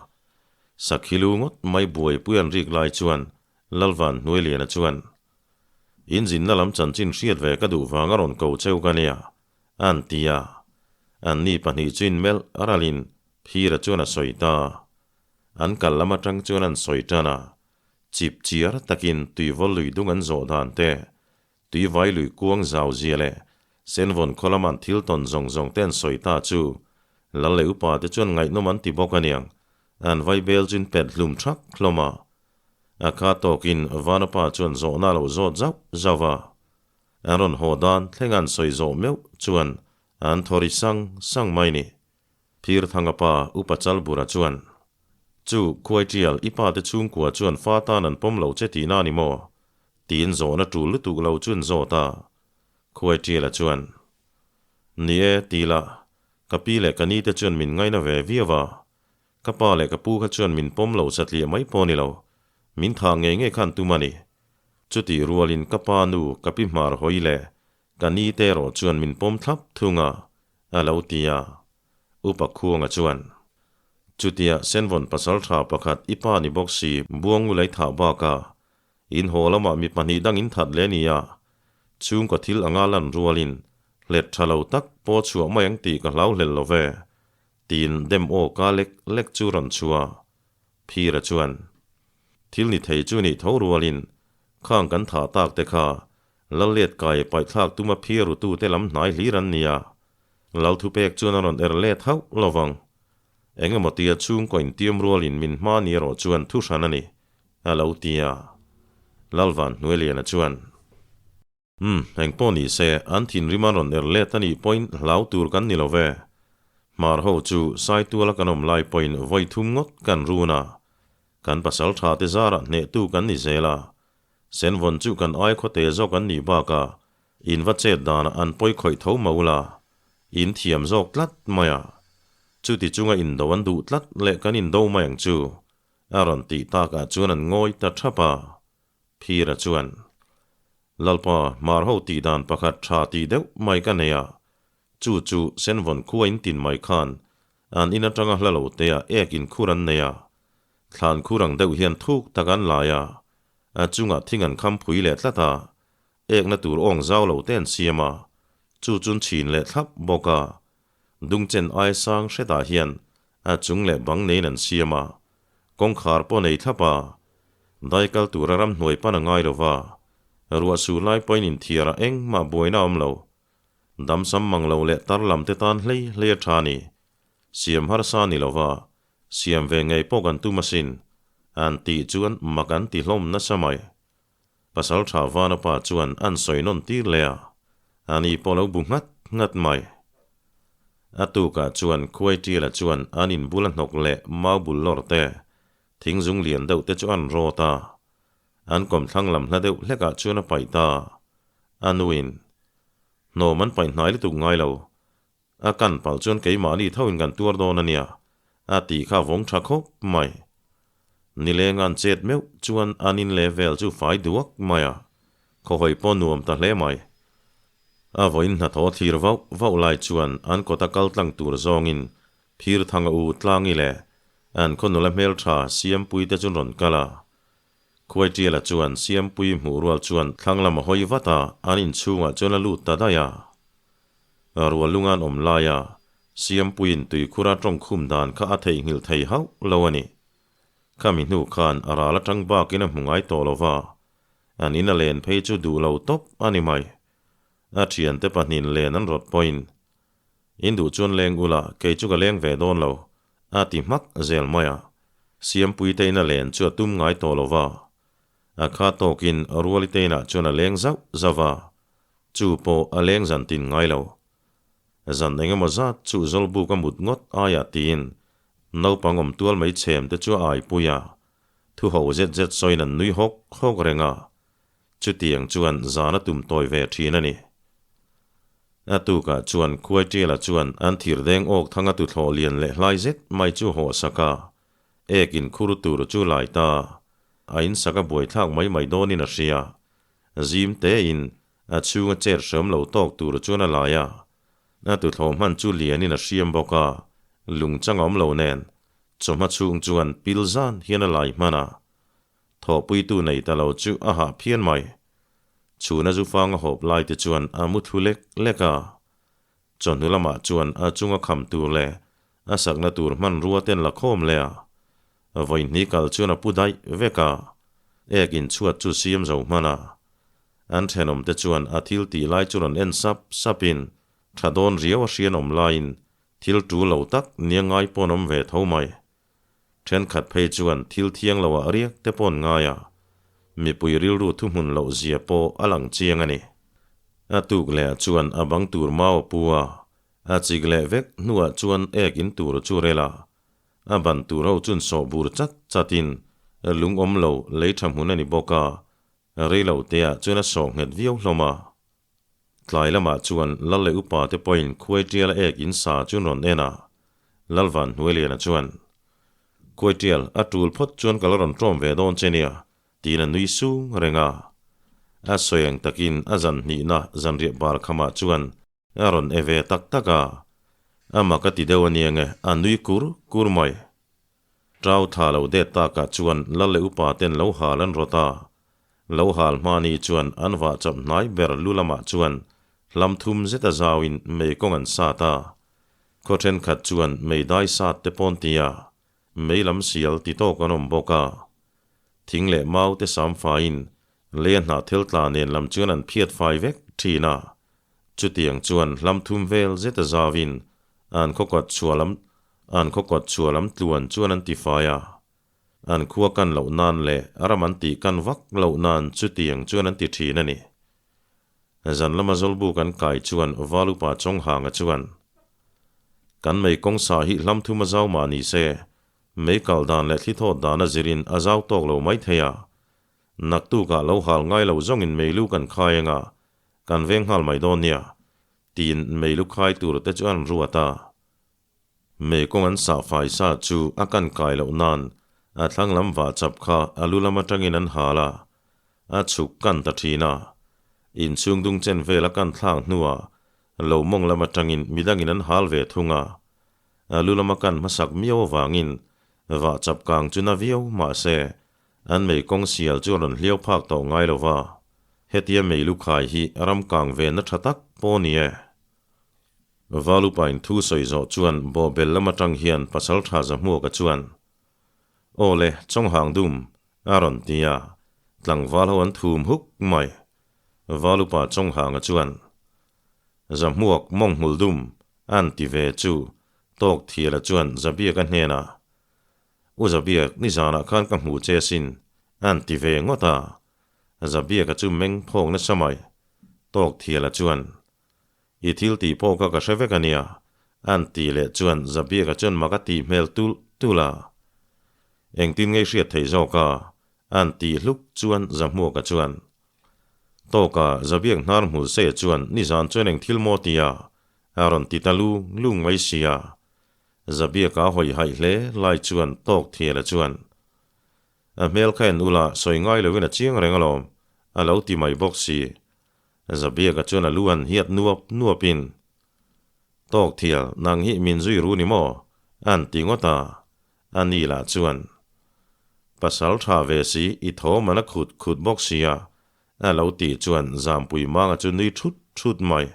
Sakhi lu ngawt mai buaipui an rik lai chuan Lalvan Hnuailiana chuan, Inzinna lam chanchin hriat ve ka duh vang a rawn ko cheu ka nia, an ti a. Anni pahnih chu inmelh ralin Phira chuan a sawi ta. An kal lam atang chuan an sawi tan a, chip chiar takin tuivawl lui dung an zawh dan te, tuivai lui kuang zau zia leh senvawn khaw lama an thil tawn zawng zawng te an sawi ta chu Lal leh upa te chuan ngaihnawm an ti bawk aniang, an vaibel chu in pet hlum thak hlawm a. A kha tawkin Vanapa chuan zawhna a lo zawt zauh zauh a. An rawn haw dan thleng an sawi zawh meuh chuan an thaw ri sang sang mai ni. Phirthanga pa Upa Chalbura chuan, Chu, Khuaitial, i pa te chhungkua chuan fa tan an pawm lo che tihna a ni maw? Tiin zawhna tul lutuk lo chu an zawt a. Khuaitiala chuan, Ni e, ti la, ka pi leh ka ni te chuan min ngaina ve viau a. Ka pa leh ka pu kha chuan min pawm lo satliah mai pawh a ni lo, min thah ngei ngei khan tum a ni. Chutih rualin ka pa nu ka pi hmar hawi leh ka ni te erawh chuan min pawm thlap thung a, a lo ti a. Upa Khuanga chuan, Chutia Senvawn pasal tha pakhat i pa ni bawk si Buangu lei thah bakah in haw lamah mi pahnih dang in that leh nia, chhungkaw thil anga lan rualin hlet tha lo tak pawh chhuah mai ang tih ka hlau hlel lo ve, tiin dem aw ka lek lek chu rawn chhuah. Phira chuan, Thil ni thei chu nih tho rualin khang kan thah tak te kha Lallet kai paihthlak tuma phir rutu te lam hnai hlir an nia. Lal thupek chuan a rawn er let hauh lo vang. Eng emaw tia chhungkaw intiam rualin min hma ni erawh chuan thu hran a ni, a lo ti a. Lalvan Hnuailiana chuan. Umm, engpawh ni se, an thinrim an rawn er let a nih pawhin hlau tur kan ni lo ve. Hmar ho chu Saituala kan awm lai pawhin vawi thum ngawt kan run a. Kan pasal tha te zarah hnehtu kan ni zel a. Senvawn chu kan ai khawte zawk an nih bakah in va chet danah an pawi khawih tho mo la, in thiam zawk tlat mai a. Chuti chunga indo an duh tlat leh kan indo mai ang chu, a rawn tih takah chuan an ngawi ta thap a. Phira chuan, Lalpa, hmar ho tih dan pakhat tha tih deuh mai ka nei a, chu chu Senvawn khua in tin mai khan an in atanga hla lo te ah ek in khur an nei a, thlan khur ang deuh hian thuk tak an lai a, a chungah thing an kham phui leh tlat a, ekna tur awng zau lo te an siam a, chu chun chhin leh thlap bawk a, dungchen ai sang hretah hian a chung leh bang neiin an siam a, Kawngkhar pawh nei thlap a, dai kal tura ramhnuai pan a ngai lo va, ruah sur lai pawhin inthiar ah engmah buaina a awm lo. Damsam mang lo leh tar lam te tan hlei hlei a tha a ni. Siam harsa a ni lo va, siam ve ngei pawh kan tum asin, an tih chuan mak an ti hlawm nasa mai. Pasal tha Vana pa chuan an sawi nawn tir leh a, ani pawh lo bu nghat nghat mai. A tukah chuan Khuaitiala chuan an inbul a hnawk leh mau bul lawr te, thing zung lian deuh te chu an rawt a. An kawmthlang lam hla deuh hlekah chuan a paih ta. A nuin, Hnawm an paih hnai lutuk ngai lo. A kan palh chuan keimahni thoin kan tuar dawn a nia, a tih kha vawng tha khawp mai. Nileng an chet meuh chuan an in leh vel chu fai duak mai a, khawhawi pawh nuam ta hle mai. A vawiin hnathawh thlir vauh vauh lai chuan an kawta kal tlang tur zawngin Phirthanga u Tlangi leh an khaw nula hmeltha Siampui te chu rawn kal a. Khuaitiala chuan Siampui hmuh rual chuan thlang lam a hawi vat a, an inchhungah chuan a lut ta daih a. Rualunga an awm laia Siampuiin tuikhura tawngkhum dan kha a theihnghilh thei hauh lo a ni. Khami hnu khan a ral atang bakin a hmu ngai tawh lo va, an in a len phei chu duh lo tawp a ni mai. A thiante pahnin len an rawt pawhin, In duh chuan leng ula, kei chu ka leng ve dawn lo, A ti hmak zel mai a. Siampuite in a len chu a tum ngai tawh lo va. A kha tawkin Rualite inah chuan a leng zauh zauh va. Chu pawh a leng zan tin ngai lo. Zan eng emaw zat chu Zawlbuk a mut ngawt aiah tiin naupang awm tual mai chhem te chu a aipui a. Thu ho zet zet sawiin an nui hawk hawk reng a. Chutiang chuan zan a tum tawi ve thin a ni. A tukah chuan Khuaitiala chuan an thirdeng awk thanga tuthlawh lian leh hlai zet mai chu haw sak a, ek in khur tur chu lai ta. A insak a buaithlak mai mai dawnin a hria. Zim tein a chhunga chet hreawm lo tawk tur chuan a lai a. A tuthlawh hman chu lianin a hriam bawk a, lung chang a awm lo nen, chawhma chhung chuan pil zan hian a lai hman a. Thawhpuitu nei ta lo chu a hah phian mai. Chhuna zu fang a hawp lai te chuan a mu thlu lek lek a. Chawhnu lamah chuan a chunga kham tur leh a sakna tur hmanrua ten la khawm leh a. Vawihni kal chuan a pu daih vek a. Ek inchhuat chu siam zo hman a. An thenawm te chuan a thil tih lai chu rawn en sap sap in tha dawn riau a hrian awm laiin thil tul lo tak nia ngai pawn awm ve tho mai. Thenkhat phei chuan thil thiang lo ah riak te paw'n ngai a, mipui rilru thuhmun loh zia pawh a lang chiang a ni. A tuk leh ah chuan a bang tur mau a pu a, a chik leh vek hnuah chuan ek in tur chu rel a, a ban tur ho chun sawh bur chat chat in lung awm lo lei tha hmun a ni bawk a, rei lo te ah chuan a sawh nghet viau hlawm a. Tlai lamah chuan Lal leh upa te pawhin khuai tial a ek in sa chu an rawn en a, Lalvan Hnuailiana chuan, Khuai tial, a tul phawt chuan ka la rawn ṭawm ve dawn che nia, tiin a nui sung reng a. A sawi ang takin a zan hnihna zanriah bar khamah chuan a rawn e ve tak tak a, ama ka ti deuh ania nge a nui kur kur mai. Ṭau tha lo det takah chuan Lal leh upa ten lo hal an rawt a, Lo hal hmani chuan an vah chawp hnai ber lu lamah chuan hlam thum zeta zauin mei kawng an sat a. Khaw thenkhat chuan mei dai sat te pawn tia mei lam sial ti tawk an awm bawk a. Thing leh mau te sam faiin lei a hnah thil tla nen lam chuan an phiat fai vek thin a. Chutiang chuan hlam thum vel zeta zauin an khaw kawt chhuah lam an khaw kawt chhuah lam tluan chuan an ti fai a. An khua kan loh nan leh ram an tih kan vak loh nan chutiang chuan an ti thin a ni. Zan lama Zawlbuk an kai chuan Valupa Chawnghanga chuan, Kan mei kawng sa hi hlam thum a zau mah ni se, mei kal dan leh thli thawt dan a zirin a zau tawk lo mai thei a. Naktukah lo hal ngai lo zawngin meilu kan khai anga kan veng nghal mai dawn nia, tiin meilu khai tur te chu an ruat a. Mei kawng an sah fai sa chu a kan kai loh nan a thlang lam vah chap kha a lu lam atangin an hal a, a chhuk kan ta thin a. Inchhung dung chen vel a kan thlak hnuah lo mawng lam atangin midangin an hal ve thung a. A lu lama kan hmasak miau avangin vah chap kang chu na viau mahse an mei kawng sial chu a rawn hliau phak tawh ngai lo va. Hetia mei lu khai hi ram kang venna tha tak pawh a ni e. Valupain thu sawi zawh chuan bawhbel lam atang hian pasal tha Zahmuaka chuan, Aw le, Chawnghang dum, a rawn ti a, tlangval ho an thum huk mai. Valupa Chawnghanga chuan, Zahmuak mawng hmul dum, a'n ti ve chu tawk thiala chuan Zabiaka hnenah, U Zabiak, nizanah khan ka hmu che asin, a'n ti ve ngawt a. Zabiaka chu meng phawk nasa mai. Tawk thiala chuan, I thil tih pawh kha ka hre vek a nia, an ti leh chuan Zabiaka chuan mak a tih hmel tulh tulh a. Engtin ngei hriat theih zawk a? an tih hluk chuan Zahmuaka chuan, Tawka, Zabiak hnar hmul se chuan nizan chuan eng thil maw tia? a rawn ti ta lung lung mai sia. Zabiaka a hawi haih hle lai chuan tawk thiala chuan, A hmel kha en ula sawi ngai loin a chiang reng alawm, a lo ti mai bawk si. Zabiaka chuan a lu an hiat nuap nuapin, Tawk thial, nang hi min zui ru ni maw? A'n ti ngawt a. A ni lah chuan, Pasal tha ve si, i thawm an a khut khut bawk sia, a lo tih chuan Zampui Manga chu nui thut thut mai.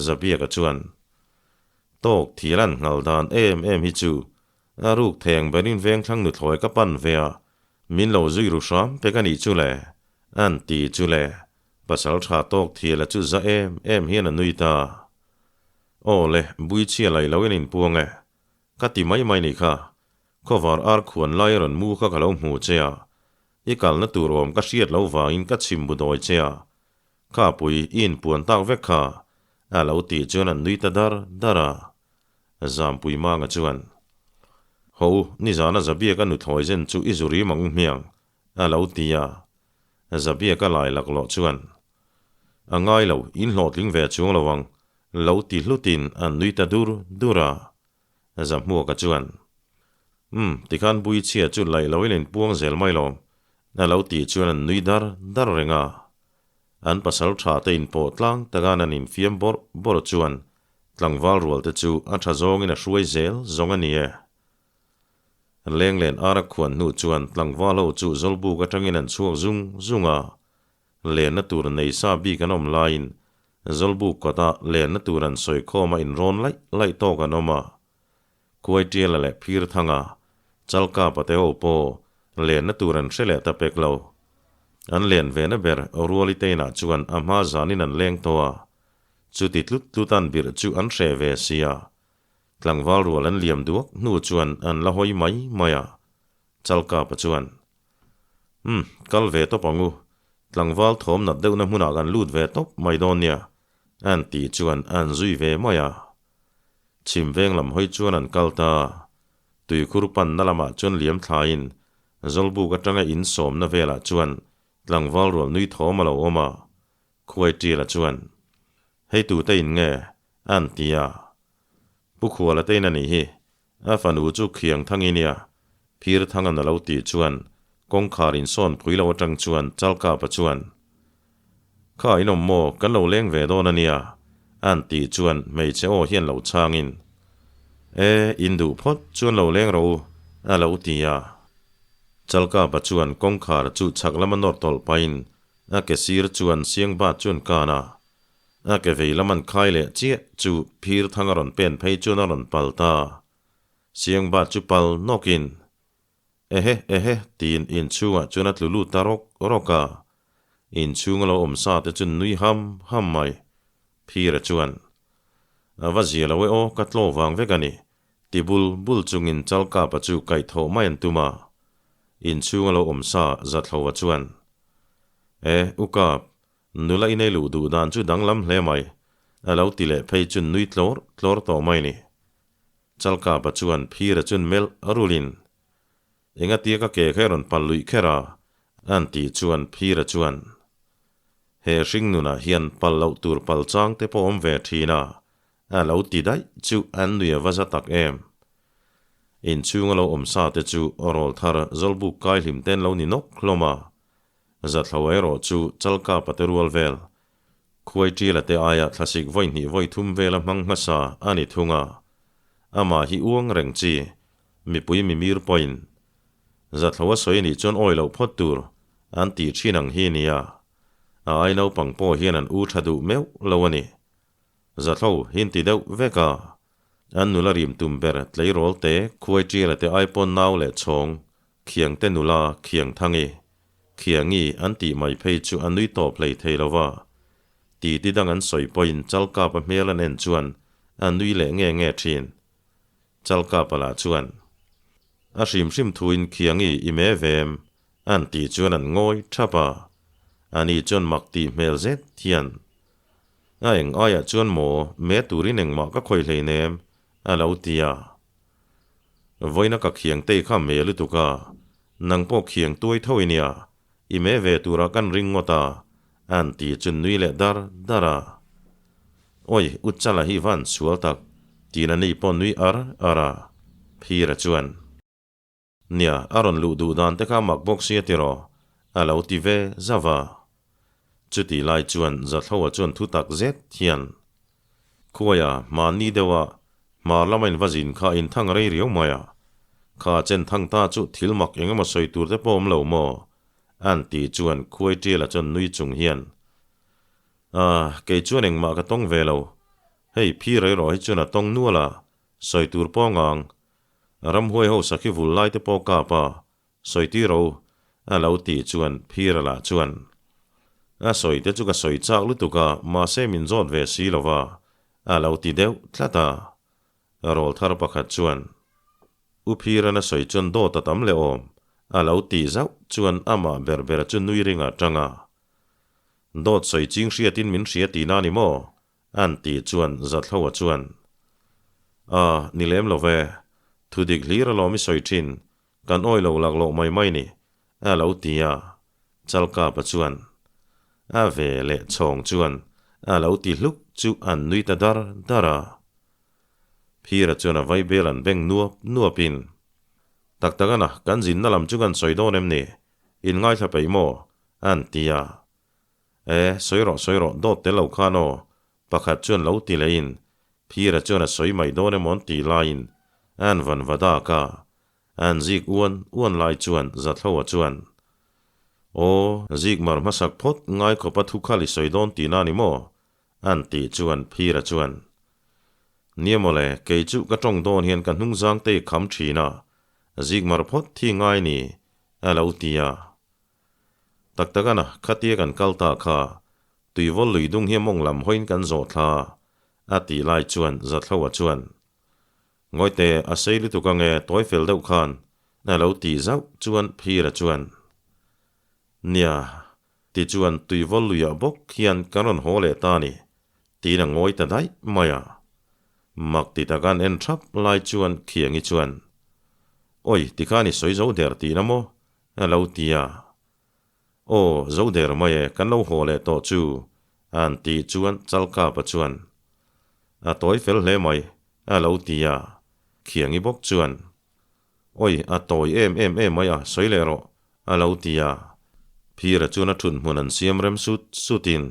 Zabiaka chuan, Tawk thial an nghal dan em em hi chu, a ruk theng berin vengthlang nuthlawi ka pan ve a, min lo zui ru hram pek a nih chu le, a'n ti chu le. Pasal tha tawk thiala chu za em em hian a nui ta. Aw le, Buichhia lai lo in inpuang e. Ka ti mai mai nih kha. Khawvar ar khuan lai rawn mu kha ka lo hmu che a. I kalna tur awm ka hriat lo vangin ka chhim bu dawi che a. Kha pui i inpuan tak vek kha, a lo tih chuan an nui ta dar dar a. Zampui Manga chuan, Haw u, nizana Zabiaka nuthlawi zen chu i zu rim ang hmiang, a lo ti a. Zabiaka lai laklawh chuan, A ngai lo, in hlawhtling ve chuang lo ang, lo ti hlutin an nui ta dur dur a. Zahmuaka chuan, Umm, tikhan bui chhia chu laih loin in puang zel mai lo, a lo tih chuan an nui dar dar reng a. An pasal tha te inpawh tlang takan an infiam bawrh bawrh chuan tlangval rual te chu a tha zawngin a hruai zel zawng a ni e. Lenglen ara khuan hnu chuan tlangval ho chu Zawlbuk atangin an chhuak zung zung a, Lenna tur nei sa bik an awm laiin Zawlbuk kawtah lenna tur an sawi khawm a inrawn laih laih tawk an awm a. Kuaitiala leh Phirthanga, Chalkapa te ho pawh lenna tur an hre leh ta pek lo. An len ve na ber Ruali te inah chuan a hma zanin an leng tawh a. Chuti tlut tlut an birh chu an hreh ve sia. Tlangval rual an liam duak hnu chuan an la hawi mai mai a. Chalkapa chuan, Umm, kal ve tawp ang u. Tlangval thawm nat deuhna hmunah kan lut ve tawp mai dawn nia, an tih chuan an zui ve mai a. Chhim veng lam hawi chuan an kal ta. Tuikhur panna lamah chuan liam thlaiin Zawlbuk atanga in sawmna velah chuan tlangval rual nui thawm a lo awm a. Khuai Tiala chuan, Hei tute in nge? an ti a. Pu Khuala te in a nih hi, A fanu chu khiang thang i nia, phir thang an a lo tih chuan kawngkhar insawn pui lo atang chuan Chalkapa chuan, Kha inawm maw, kan lo leng ve dawn a nia, an tih chuan hmeichhe aw hian lo chhangin, E, in duh phawt chuan lo leng rawh u, a lo ti a. Chalkapa chuan kawngkhar chu chhak lama nawr tawlh pahin a ke sir chuan siangbat chuan kan a. A ke vei lam an khai leh chiah chu phir thang a rawn pen phei chuan a rawn pal ta. Siangba chu pal nawkin, Ehe, ehe, tiin inchhungah chuan a tlu lut ta rawk rawk a. Inchhung a lo awm sa te chu nui ham ham mai. Phira chuan, A va zia lo e aw, ka tlaw vang vek a ni, ti bul bul chungin Chalkapa chu kaihthawh mai an tum a. Inchhung a lo awm sa Zathlova chuan, E, u Kap, Nula i nei luh duh dan chu danglam hle mai, a lo ti leh phei chu nui tlawr tlawr tawh mai ni. Chalkapa chuan phira chun melh a rulin, Engatia ka ke kha i rawn pal luih kher a? A'n tih chuan phira chuan, He hring nunah hian pal loh tur pal chang te pawh awm ve thin a, a lo ti daih chu an nui a va za tak em. Inchhunga lo awm sa te chu rawl thar Zawlbuk kai hlim ten lo ni nawk hlawm a, Zathlo erawh chu Chalkapa te rual vel, Khuai Ṭila te aia thlasik vawi hnih vawi thum vela hmang hmasa a ni thung a. Amah hi uang reng chi, mipui mimir pawhin Zathlo a sawi nih chuan awi loh phawt tur an tih ṭhin ang hi nia. A ai naupang pawh hian an u ṭha duh meuh lo a ni. Zathlo hi an ti deuh vek a. An nula rim tum ber tleirawl te, Khuai Ṭila te ai pawn nau leh chhawng Khiangte nula Khiangthangi, Khiangi an tih mai phei chu a nui tawp hlei thei lo va. Titi dang an sawi pawhin Chalkapa hmel an en chuan a nui leh nge nge thin. Chalkapa lah chuan, A hrim hrim thuin Khiangi i me vem, an tih chuan an ngawi thap a. Ani chuan mak tih hmel zet hian, A eng aiah chuan maw me turin engmah ka khawih hleinem, a lo ti a. Vawiina ka khiang tei kha me lutuk a, nang pawh khiang tuai tho i nia, i me ve turah kan ring ngawt a, an ti chu nui leh dar dar a. Awi, u Chala hi van sual tak, tiin a ni pawh nui ar ar a, Phira chuan. Nia, a rawn luh duh dan te kha mak bawk sia tiraw, a lo ti ve zauh a. Chutih lai chuan Zathloa chuan thu tak zet hian, Khuaia, mahni deuha hmar lama in va zin kha in thang rei riau mai a, kha chen thang ta chu thil mak eng emaw sawi tur te pawh awm lo maw? An tih chuan Khuai Ṭiala chuan nui chung hian, Ah, kei chuan engmah ka tawng ve lo. Hei, phir erawh hi chuan a tawng nual a, sawi tur pawh ngang. Ramhuai ho sakhi vul lai te pawh kap a, Sawi ti ro, a lo tih chuan Phira lah chuan, A sawi te chu ka sawi chak lutuk a, mahse min zawt ve si lo va, a lo ti deuh tlat a. Rawl thar pakhat chuan. U Phira'n a sawi chuan dawt a tam leh awm, a lo tih zauh chuan amah ber ber chu nui ring a tang a. Dawt sawi ching hriatin min hria tihna a ni maw? An tih chuan Zathloa chuan, A, ni lem lo ve, thudik hlir alawm i sawi thin, kan awi lo lak loh mai mai ni, a lo ti a. Chalkapa chuan, A ve leh chhawng chuan a lo ti hluk chu an nui ta dar dar a. Phira chuan a vaibel an beng nuap nuapin, Tak tak ana, kan zinna lam chu kan sawi dawn em ni? In ngaithla peih maw? An ti a. E, sawi rawh, sawi rawh, dawt tel lo khan aw, pakhat chuan lo ti leh in, Phira chuan a sawi mai dawn emaw an tih laiin an van va dak a, an zik uan uan lai chuan Zathloa chuan, Aw, zik mar hmasak phawt ngai khawpa thu khal i sawi dawn tihna a ni maw? an tih chuan Phira chuan, Nia mawle, kei chu ka tawng dawn hian ka hnungzang te i kham thin a, zik mar phawt thi ngai ni, a lo ti a. Tak tak ana, khatia kan kal ta kha, tuivawl lui dung hi a mawng lam hawiin kan zawh thla a, a tih lai chuan Zathloa chuan, Ngawite, a sei lutuk ange, tawi fel deuh khan, a lo tih zauh chuan Phira chuan, Nia, tichuan tuivawl luiah bawk hian kan rawn haw leh ta a ni, tiin a ngawi ta daih mai a. Mak ti tak an en thap lai chuan Khiangi chuan, Awi, tikhan i sawi zo der tihna maw? A lo ti a. Aw, zo der mai e, kan lo haw leh tawh chu, an tih chuan Chalkapa chuan, A tawi fel hle mai, a lo ti a. Khiangi bawk chuan, Awi, a tawi em em em mai a, sawi leh rawh, a lo ti a. Phira chuan a thut hmun an siam rem sut sutin,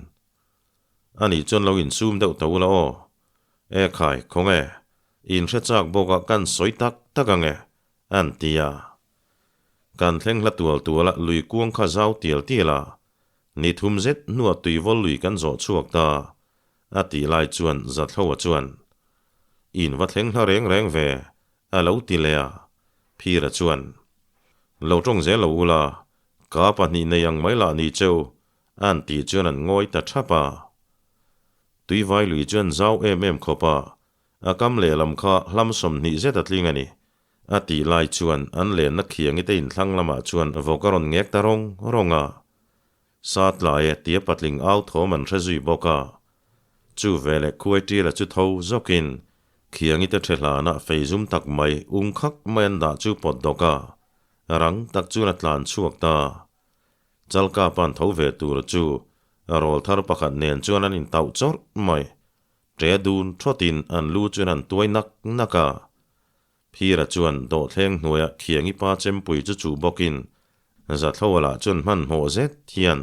Anih chuan lo insum deuh ta ula aw. E khai, khawnge, inhre chak bawkah kan sawi tak tak ange, an ti a. Kan thleng hla tual tual a, lui kuang kha zau tial tial a, ni thum zet hnuah tuivawl lui kan zawh chhuak ta, a tih lai chuan Zathloa chuan, In va thleng hla reng reng ve, a lo ti leh a. Phira chuan, Lo tawng zel lo ula, ka pahnih nei ang mai lah ni cheu, an tih chuan an ngawi ta thap a. Tuivai lui chuan zau em em khawp a, a kam lehlam kha hlam 20 zet a tling a ni. A tih lai chuan an lenna khiangi te inthlang lamah chuan vawk a rawn ngek ta rawng rawng a. Sa tlai e tia patling au thawm an hre zui bawk a. Chu veleh khuai tila chu tho zawkin khiangi te ṭhe hlanah fei zum tak mai ung khak mai an dah chu pawt dawk a, rang tak chuan a tlan chhuak ta. Chalka pan tho ve tur chu rawl thar pakhat nen chuan an intauh chawrh mai. Ṭe dun ṭhawtin an lu chuan an tuai nak nak a. Phira chuan dawhthleng hnuaiah Khiangi pa chempui chu chuh bawkin Zathloa lah chuan hmanhmawh zet hian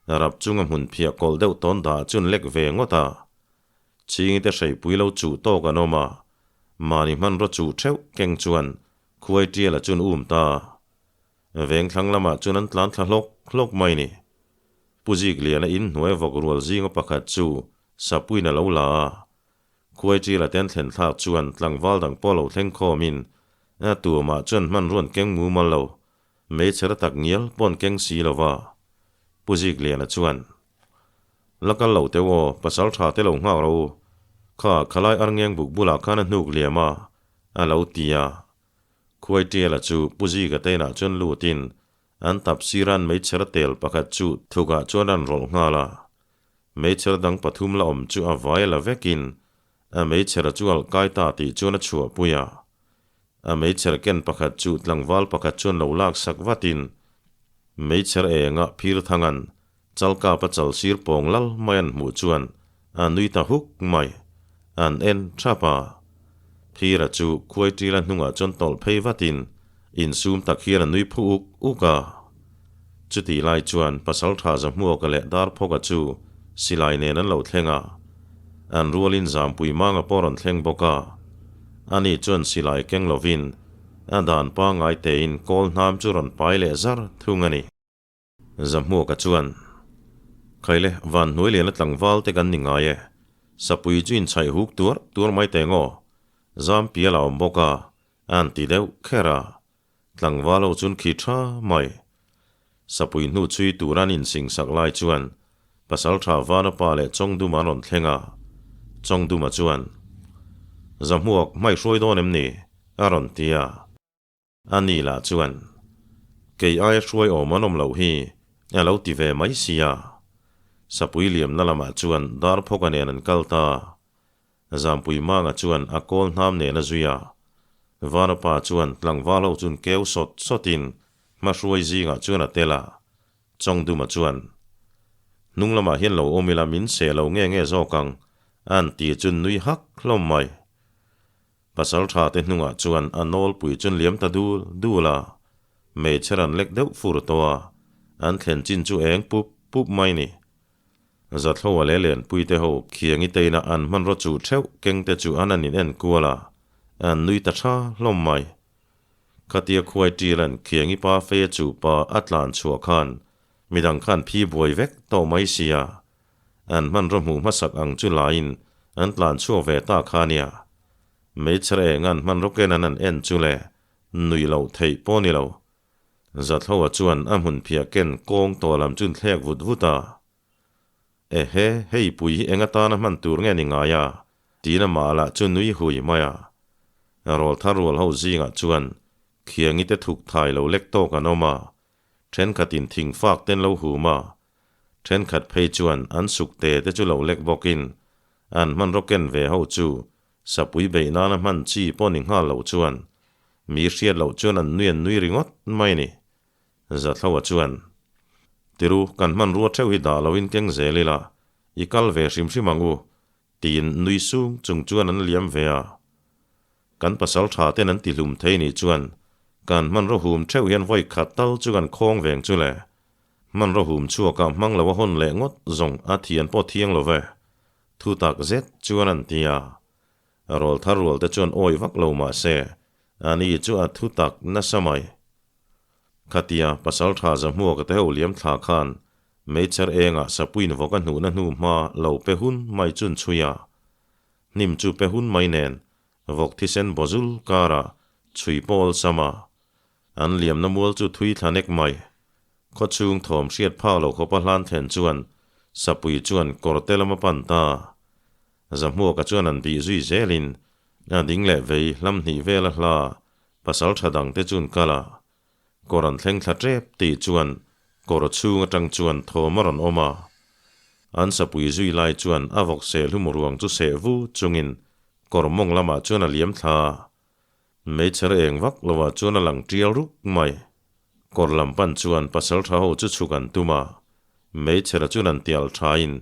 rap chunga hmun phiah kawlh deuh tawn dah chuan lek ve ngawt a. Chhingi te hreipui lo chuh tawk an awm a, mahni hmanraw chuh theuh keng chuan khuai tiala chuan um ta. Vengthlang lamah chuan an tlan thla hlawk hlawk mai ni. Pu Zikliana in hnuai vawk rual zinga pakhat chu Sapuiin a lo la a, Khuai ṭila ten thlen thlak chuan tlangval dang pawh lo thleng khawmin a tuamah chuan hmanruan keng mumal lo, meichher tak ngial pawn keng si lo va. Pu Zikliana chuan, La kal lo teuh aw, pasal ṭha te lo nghak rawh u. Kha khalai arngeng buk bulah khan a hnuk liam a, a lo ti a. Khuai ṭiala chu Pu Zika te inah chuan lutin an tap siran meichher tel pakhat chu thukah chuan an rawlh nghal a. Meichher dang pathum la awm chu a vai la vekin a meichher chu alh kai ta tih chuan a chhuahpui a. A meichher ken pakhat chu tlangval pakhat chuan lo lak sak vatin meichher enga phir thangan chalkap a chal sir pawng lal mai an hmuh chuan a nui ta huk mai. An en thap a. Phira chu khuai tila hnungah chuan tawlh phei vatin insum tak hian a nui phu uk uk a. Chutih lai chuan Pasaltha Zahmuaka leh Darphawka chu silai nen an lo thleng a, an rualin Zampui Manga pawh rawn thleng bawk a. Ani chuan silai keng lovin a dan pangngai tein kawl hnam chu rawn pai leh zar thung a ni. Zahmuaka chuan, Khaile, van hnuai liana tlangval te kan ni ngai e. Sapui chu inchhaih huk tuar tuar mai teh ngaw. Zampial a awm bawk a, an ti deuh kher a. Tlangval ho chuan khi tha mai. Sapui hnu chhui tur an insing sak lai chuan Pasaltha Vanapa leh Chawngduma an rawn thleng a. Chawngduma chuan, Zahmuak, hmai hruai dawn em ni? a rawn ti a. Ani lah chuan, Kei aia hruai awm an awm loh hi, a lo ti ve mai sia. Sapui liamna lamah chuan Darphawka nen an kal ta. Zampui Manga chuan a kawl hnam nen a zui a. Vanapa chuan tlangval ho chun keu sawt sawtin hmahruai zingah chuan a tel a. Chawngduma chuan, Hnung lamah hian lo awm ila min seh lo nge nge zawk ang, a'n ti chun nui hak hlawm mai. Pasal tha te hnungah chuan a nawlpui chun liam ta dul dul a, hmeichhe ran lek deuh fur tawh a, an thlen chin chu eng pup pup mai ni. Zathloa leh Lenpui te ho khiangi teina an hmanraw chuh theuh keng te chu an an in en kual a, an nui ta tha hlawm mai. Khatia khuai ṭilan khiangi pa feia chuh pa a tlan chhuah khan midang khan phi buai vek tawh mai sia, An hmanraw hmuh hmasak ang chu laiin an tlan chhuak ve ta kha nia. Meichher eng an hmanraw ken an an en chu le nuih loh theih pawh ni lo. Zathloa chuan a hmun phiah ken kawng tawh lam chun thlek vut vut a. Ehe, hei pui hi eng atana hman tur nge ni ngai a? Tiin amah lah chu nui hui mai a. Rawl thar rual ho zingah chuan khiangi te thuk thai lo lek tawk an awm a, thenkhatin thingfak ten lo hum a, Thenkhat phei chuan an suk te te chu lo lek bawkin an hmanraw ken ve ho chu sapui beih nana hman chi pawh ni nghal loh chuan mi hriat loh chuan an nui an nui ringawt mai ni. Zathloa chuan, Tiru, kan hmanrua theuh hi dah loin keng zel ila, i kal ve hrim hrim ang u, tiin nui sung chung chuan an liam ve a. Kan pasal tha ten an ti hlum thei nih chuan kan hmanraw hum theuh hian vawi khat tal chu kan khawng veng chu le. Hmanraw hum chhuakah hmang lo a hawn leh ngawt zawng a thian pawh thiang lo ve. Thu tak zet chuan an ti a. Rawl thar rual te chuan awi vak lo mah se, ani chu a thu tak nasa mai. Khatia pasal tha Zahmuaka te ho liam thla khan meichher engah sapuin vawk a hnuhna hnu hma lo pe hun mai chun chhui a. Hnim chu pe hun mai nen vawk thisen bawzul karah chhui pawl sam a. An liamna mual chu thui thla nek mai. Khawchhung thawm hriat phak lo khawpa hlan thlen chuan Sapui chuan kawrte lam a pan ta. Zahmuaka chuan an bih zui zelin a ding leh vei hlam hnih vel a hla pasal tha dangte chun kal a. Kawr an thleng thla tep tih chuan kawr chhung atang chuan thawm a rawn awm a. An sapui zui lai chuan a vawk seh hlum ruang chu seh vu chungin kawr mawng lamah chuan a liam thla a. Meichher eng vak lovah chuan a lang tial ruk mai. Kawr lam pan chuan pasal tha ho chu chhuk an tum a. Meichhera chuan an tial thain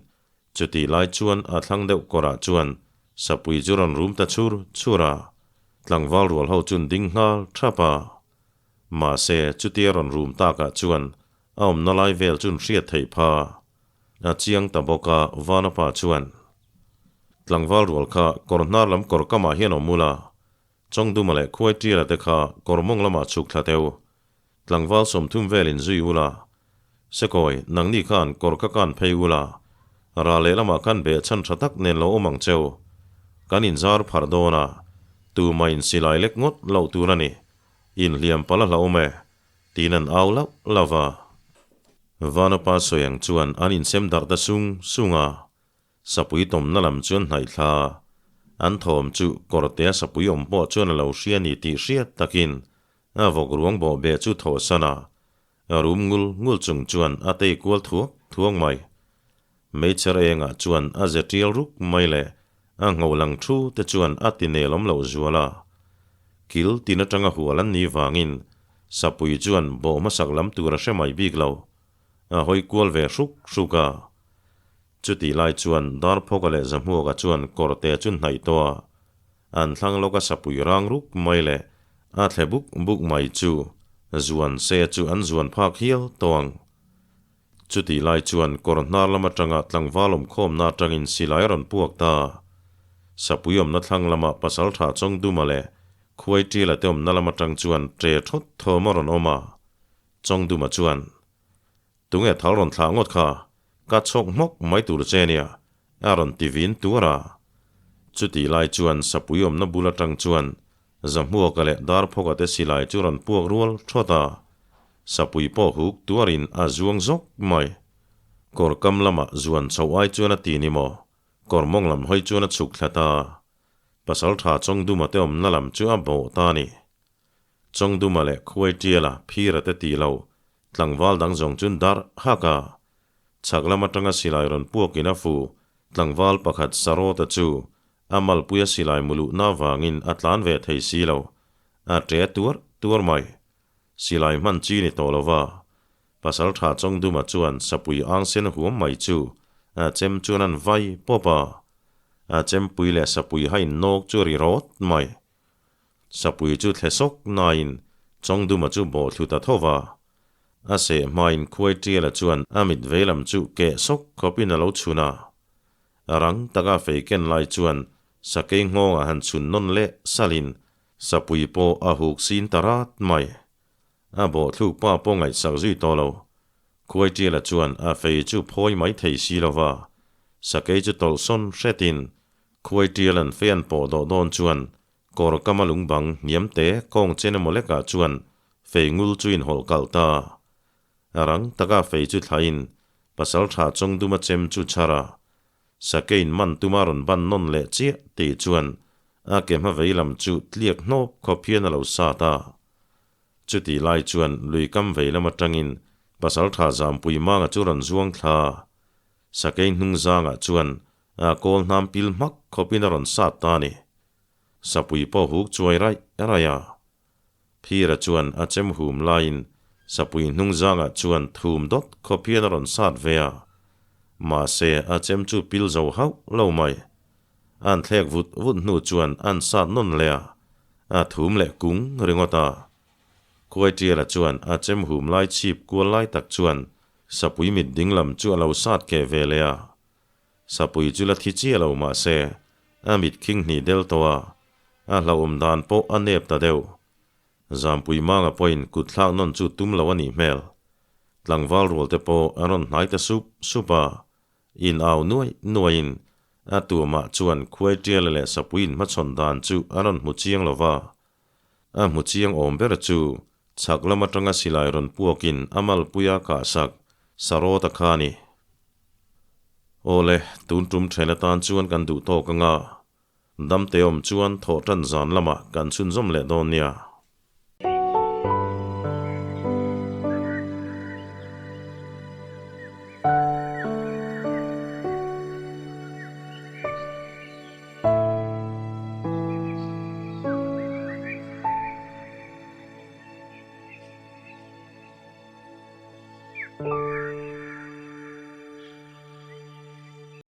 chutih lai chuan a thlang deuh kawrah chuan sapui chu rawn rum ta chhur chhur a. Tlangval rual ho chun ding nghal thap a. Mahse chutia rawn rum takah chuan a awmna lai vel chun hriat theih pha a chiang ta bawk a, Vanapa chuan, Tlangval rual kha kawr hnar lam kawr kamah hian awm ula, Chawngduma leh Khuaitiala te kha kawr mawng lamah chhuk thla teu. Tlangval 30 velin zui ula, Sekawi, nangni khan kawr ka kan phei ula, ral leh lamah khan beh chhan tha tak nen lo awm ang cheu. Kan inzar pharh dawn a, tumah insilai lek ngawt loh tur a ni. Inhliam palh a hlauhawm e. Tiin an au lauh lauh va. Vanapa sawi ang chuan an insem darh ta sung sung a, sapui tawmna lam chu an hnaih thla. An thawm chu kawrtea sapui awm pawh chuan a lo hria ni tih hriat takin a vawk ruang bawh beh chu thawhsan a, rum ngul ngul chung chuan a tei kual thuak thuak mai. Meichher engah chuan a ze tial ruk mai leh a ngho lang thu te chuan a ti nelawm loh zual a. Kil tin atanga hual an nih vangin Sapui chuan bawh hmasak lam tur a hre mai bik lo. A hawi kual ve hruk hruk a. Chutih lai chuan Darphawka leh Zahmuaka chuan kawrte chu hnaih tawh a. An thlang lawka Sapui rang ruk mai leh a thle buk buk mai chu zuan se chu an zuan phak hial tawh ang. Chutih lai chuan kawr hnar lam atanga tlangval awmkhawmna atangin silai a rawn puak ta. Sapui awmna thlang lama pasaltha Chawngduma leh Khuaitila te awmna lam atang chuan ṭe thawt thawm a rawn awm a. Chawngduma chuan, Tunge thal rawn thlah ngawt kha, ka chhawk hmawk mai tur che nia, a rawn ti vin tuar a. Chutih lai chuan Sapui awmna bul atang chuan Zahmuaka leh Darphawka te silai chu rawn puak rual thawt a, Sapui pawh huk tuarin a zuang zawk mai. Kawr kam lamah zuan chho ai chuan a ti ni maw? Kawr mawng lam hawi chuan a chhuk thla ta. Pasaltha Chawngduma te awmna lam chu a bawh ta a ni. Chawngduma leh Khuaitiala phira te ti lo, tlangval dang zawng chun darh hak a. Chhak lam atanga silai rawn puakin a fu, tlangval pakhat Sarawta chu a malpuia silai muluhna avangin a tlan ve thei si lo, a ṭe tuar tuar mai. Silai hman chi ni tawh lova, Pasalṭha Chawngduma chuan sapui ang sen huam mai chu a chem chuan an vai pawp a. A chempui leh sapui hain nawk chu ri rawt mai. Sapui chu thle sawk nain Chawngduma chu bawhthlu ta tho va. A seh hmain khuai ṭiala chuan a mit veilam chu keh sawk khawpin a lo chhun a. A rang taka fei ken lai chuan sakei nghawngah han chhun nawn leh salin sapui pawh a huk sin ta rat mai. A bawhthluk pa pawh ngaihsak zui tawh lo. Khuai ṭiala chuan a fei chu phawi mai thei si lo va, sakei chu tawlhsawn hretin khuai ṭialan fei an pawh dawh dawn chuan kawr kama lungbang hniam te kawng chen emaw lekah chuan fei ngul chu inhawlh kalh ta. A rang taka fei chu thlain pasalṭha chawngduma chem chu chhar a, sakeiin man tuma rawn ban nawn leh chiah tih chuan a ke hma vei lam chu tliak hnawp khawp hian a lo sat a. Chutih lai chuan lui kam vei lam atangin pasalṭha Zampui Manga chu rawn zuang thla. Sakei hnung zangah chuan a kawl hnam pil hmak khawpin a rawn sat ta a ni. Sapui pawh huk chuai raih raih a. Phira chuan a chem hum laiin sapui hnung zangah chuan thum dawt khawp hian a rawn sat ve a. Mahse a chem chu pil zo hauh lo mai. An thlek vut vut hnu chuan an sat nawn leh a, a thum leh kung ringawt a. Khuaitiala chuan a chem hum lai chhip kual lai tak chuan sapui mit ding lam chu a lo sat keh ve leh a. Sapui chu la thi chiah lo mah se, a mit khing hnih del tawh a, a hlauhawm dan pawh a nep ta deuh. Zampui Manga pawhin kut thlak nawn chu tum lo a nih hmel. Tlangval rual te pawh an rawn hnai ta sup sup a, In au nuai nuaiin a tuamah chuan khuai ṭiala leh sapui inhmachhawn dan chu a rawn hmu chiang lo va. A hmu chiang awm ber chu chhak lam aṭanga silai rawn puakin a malpuia kahsak Sarawta kha a ni. Awle, tun ṭum ṭhen atan chuan kan duh tawk anga damte awm chuan thawh ṭan zan lamah kan chhunzawm leh dawn nia.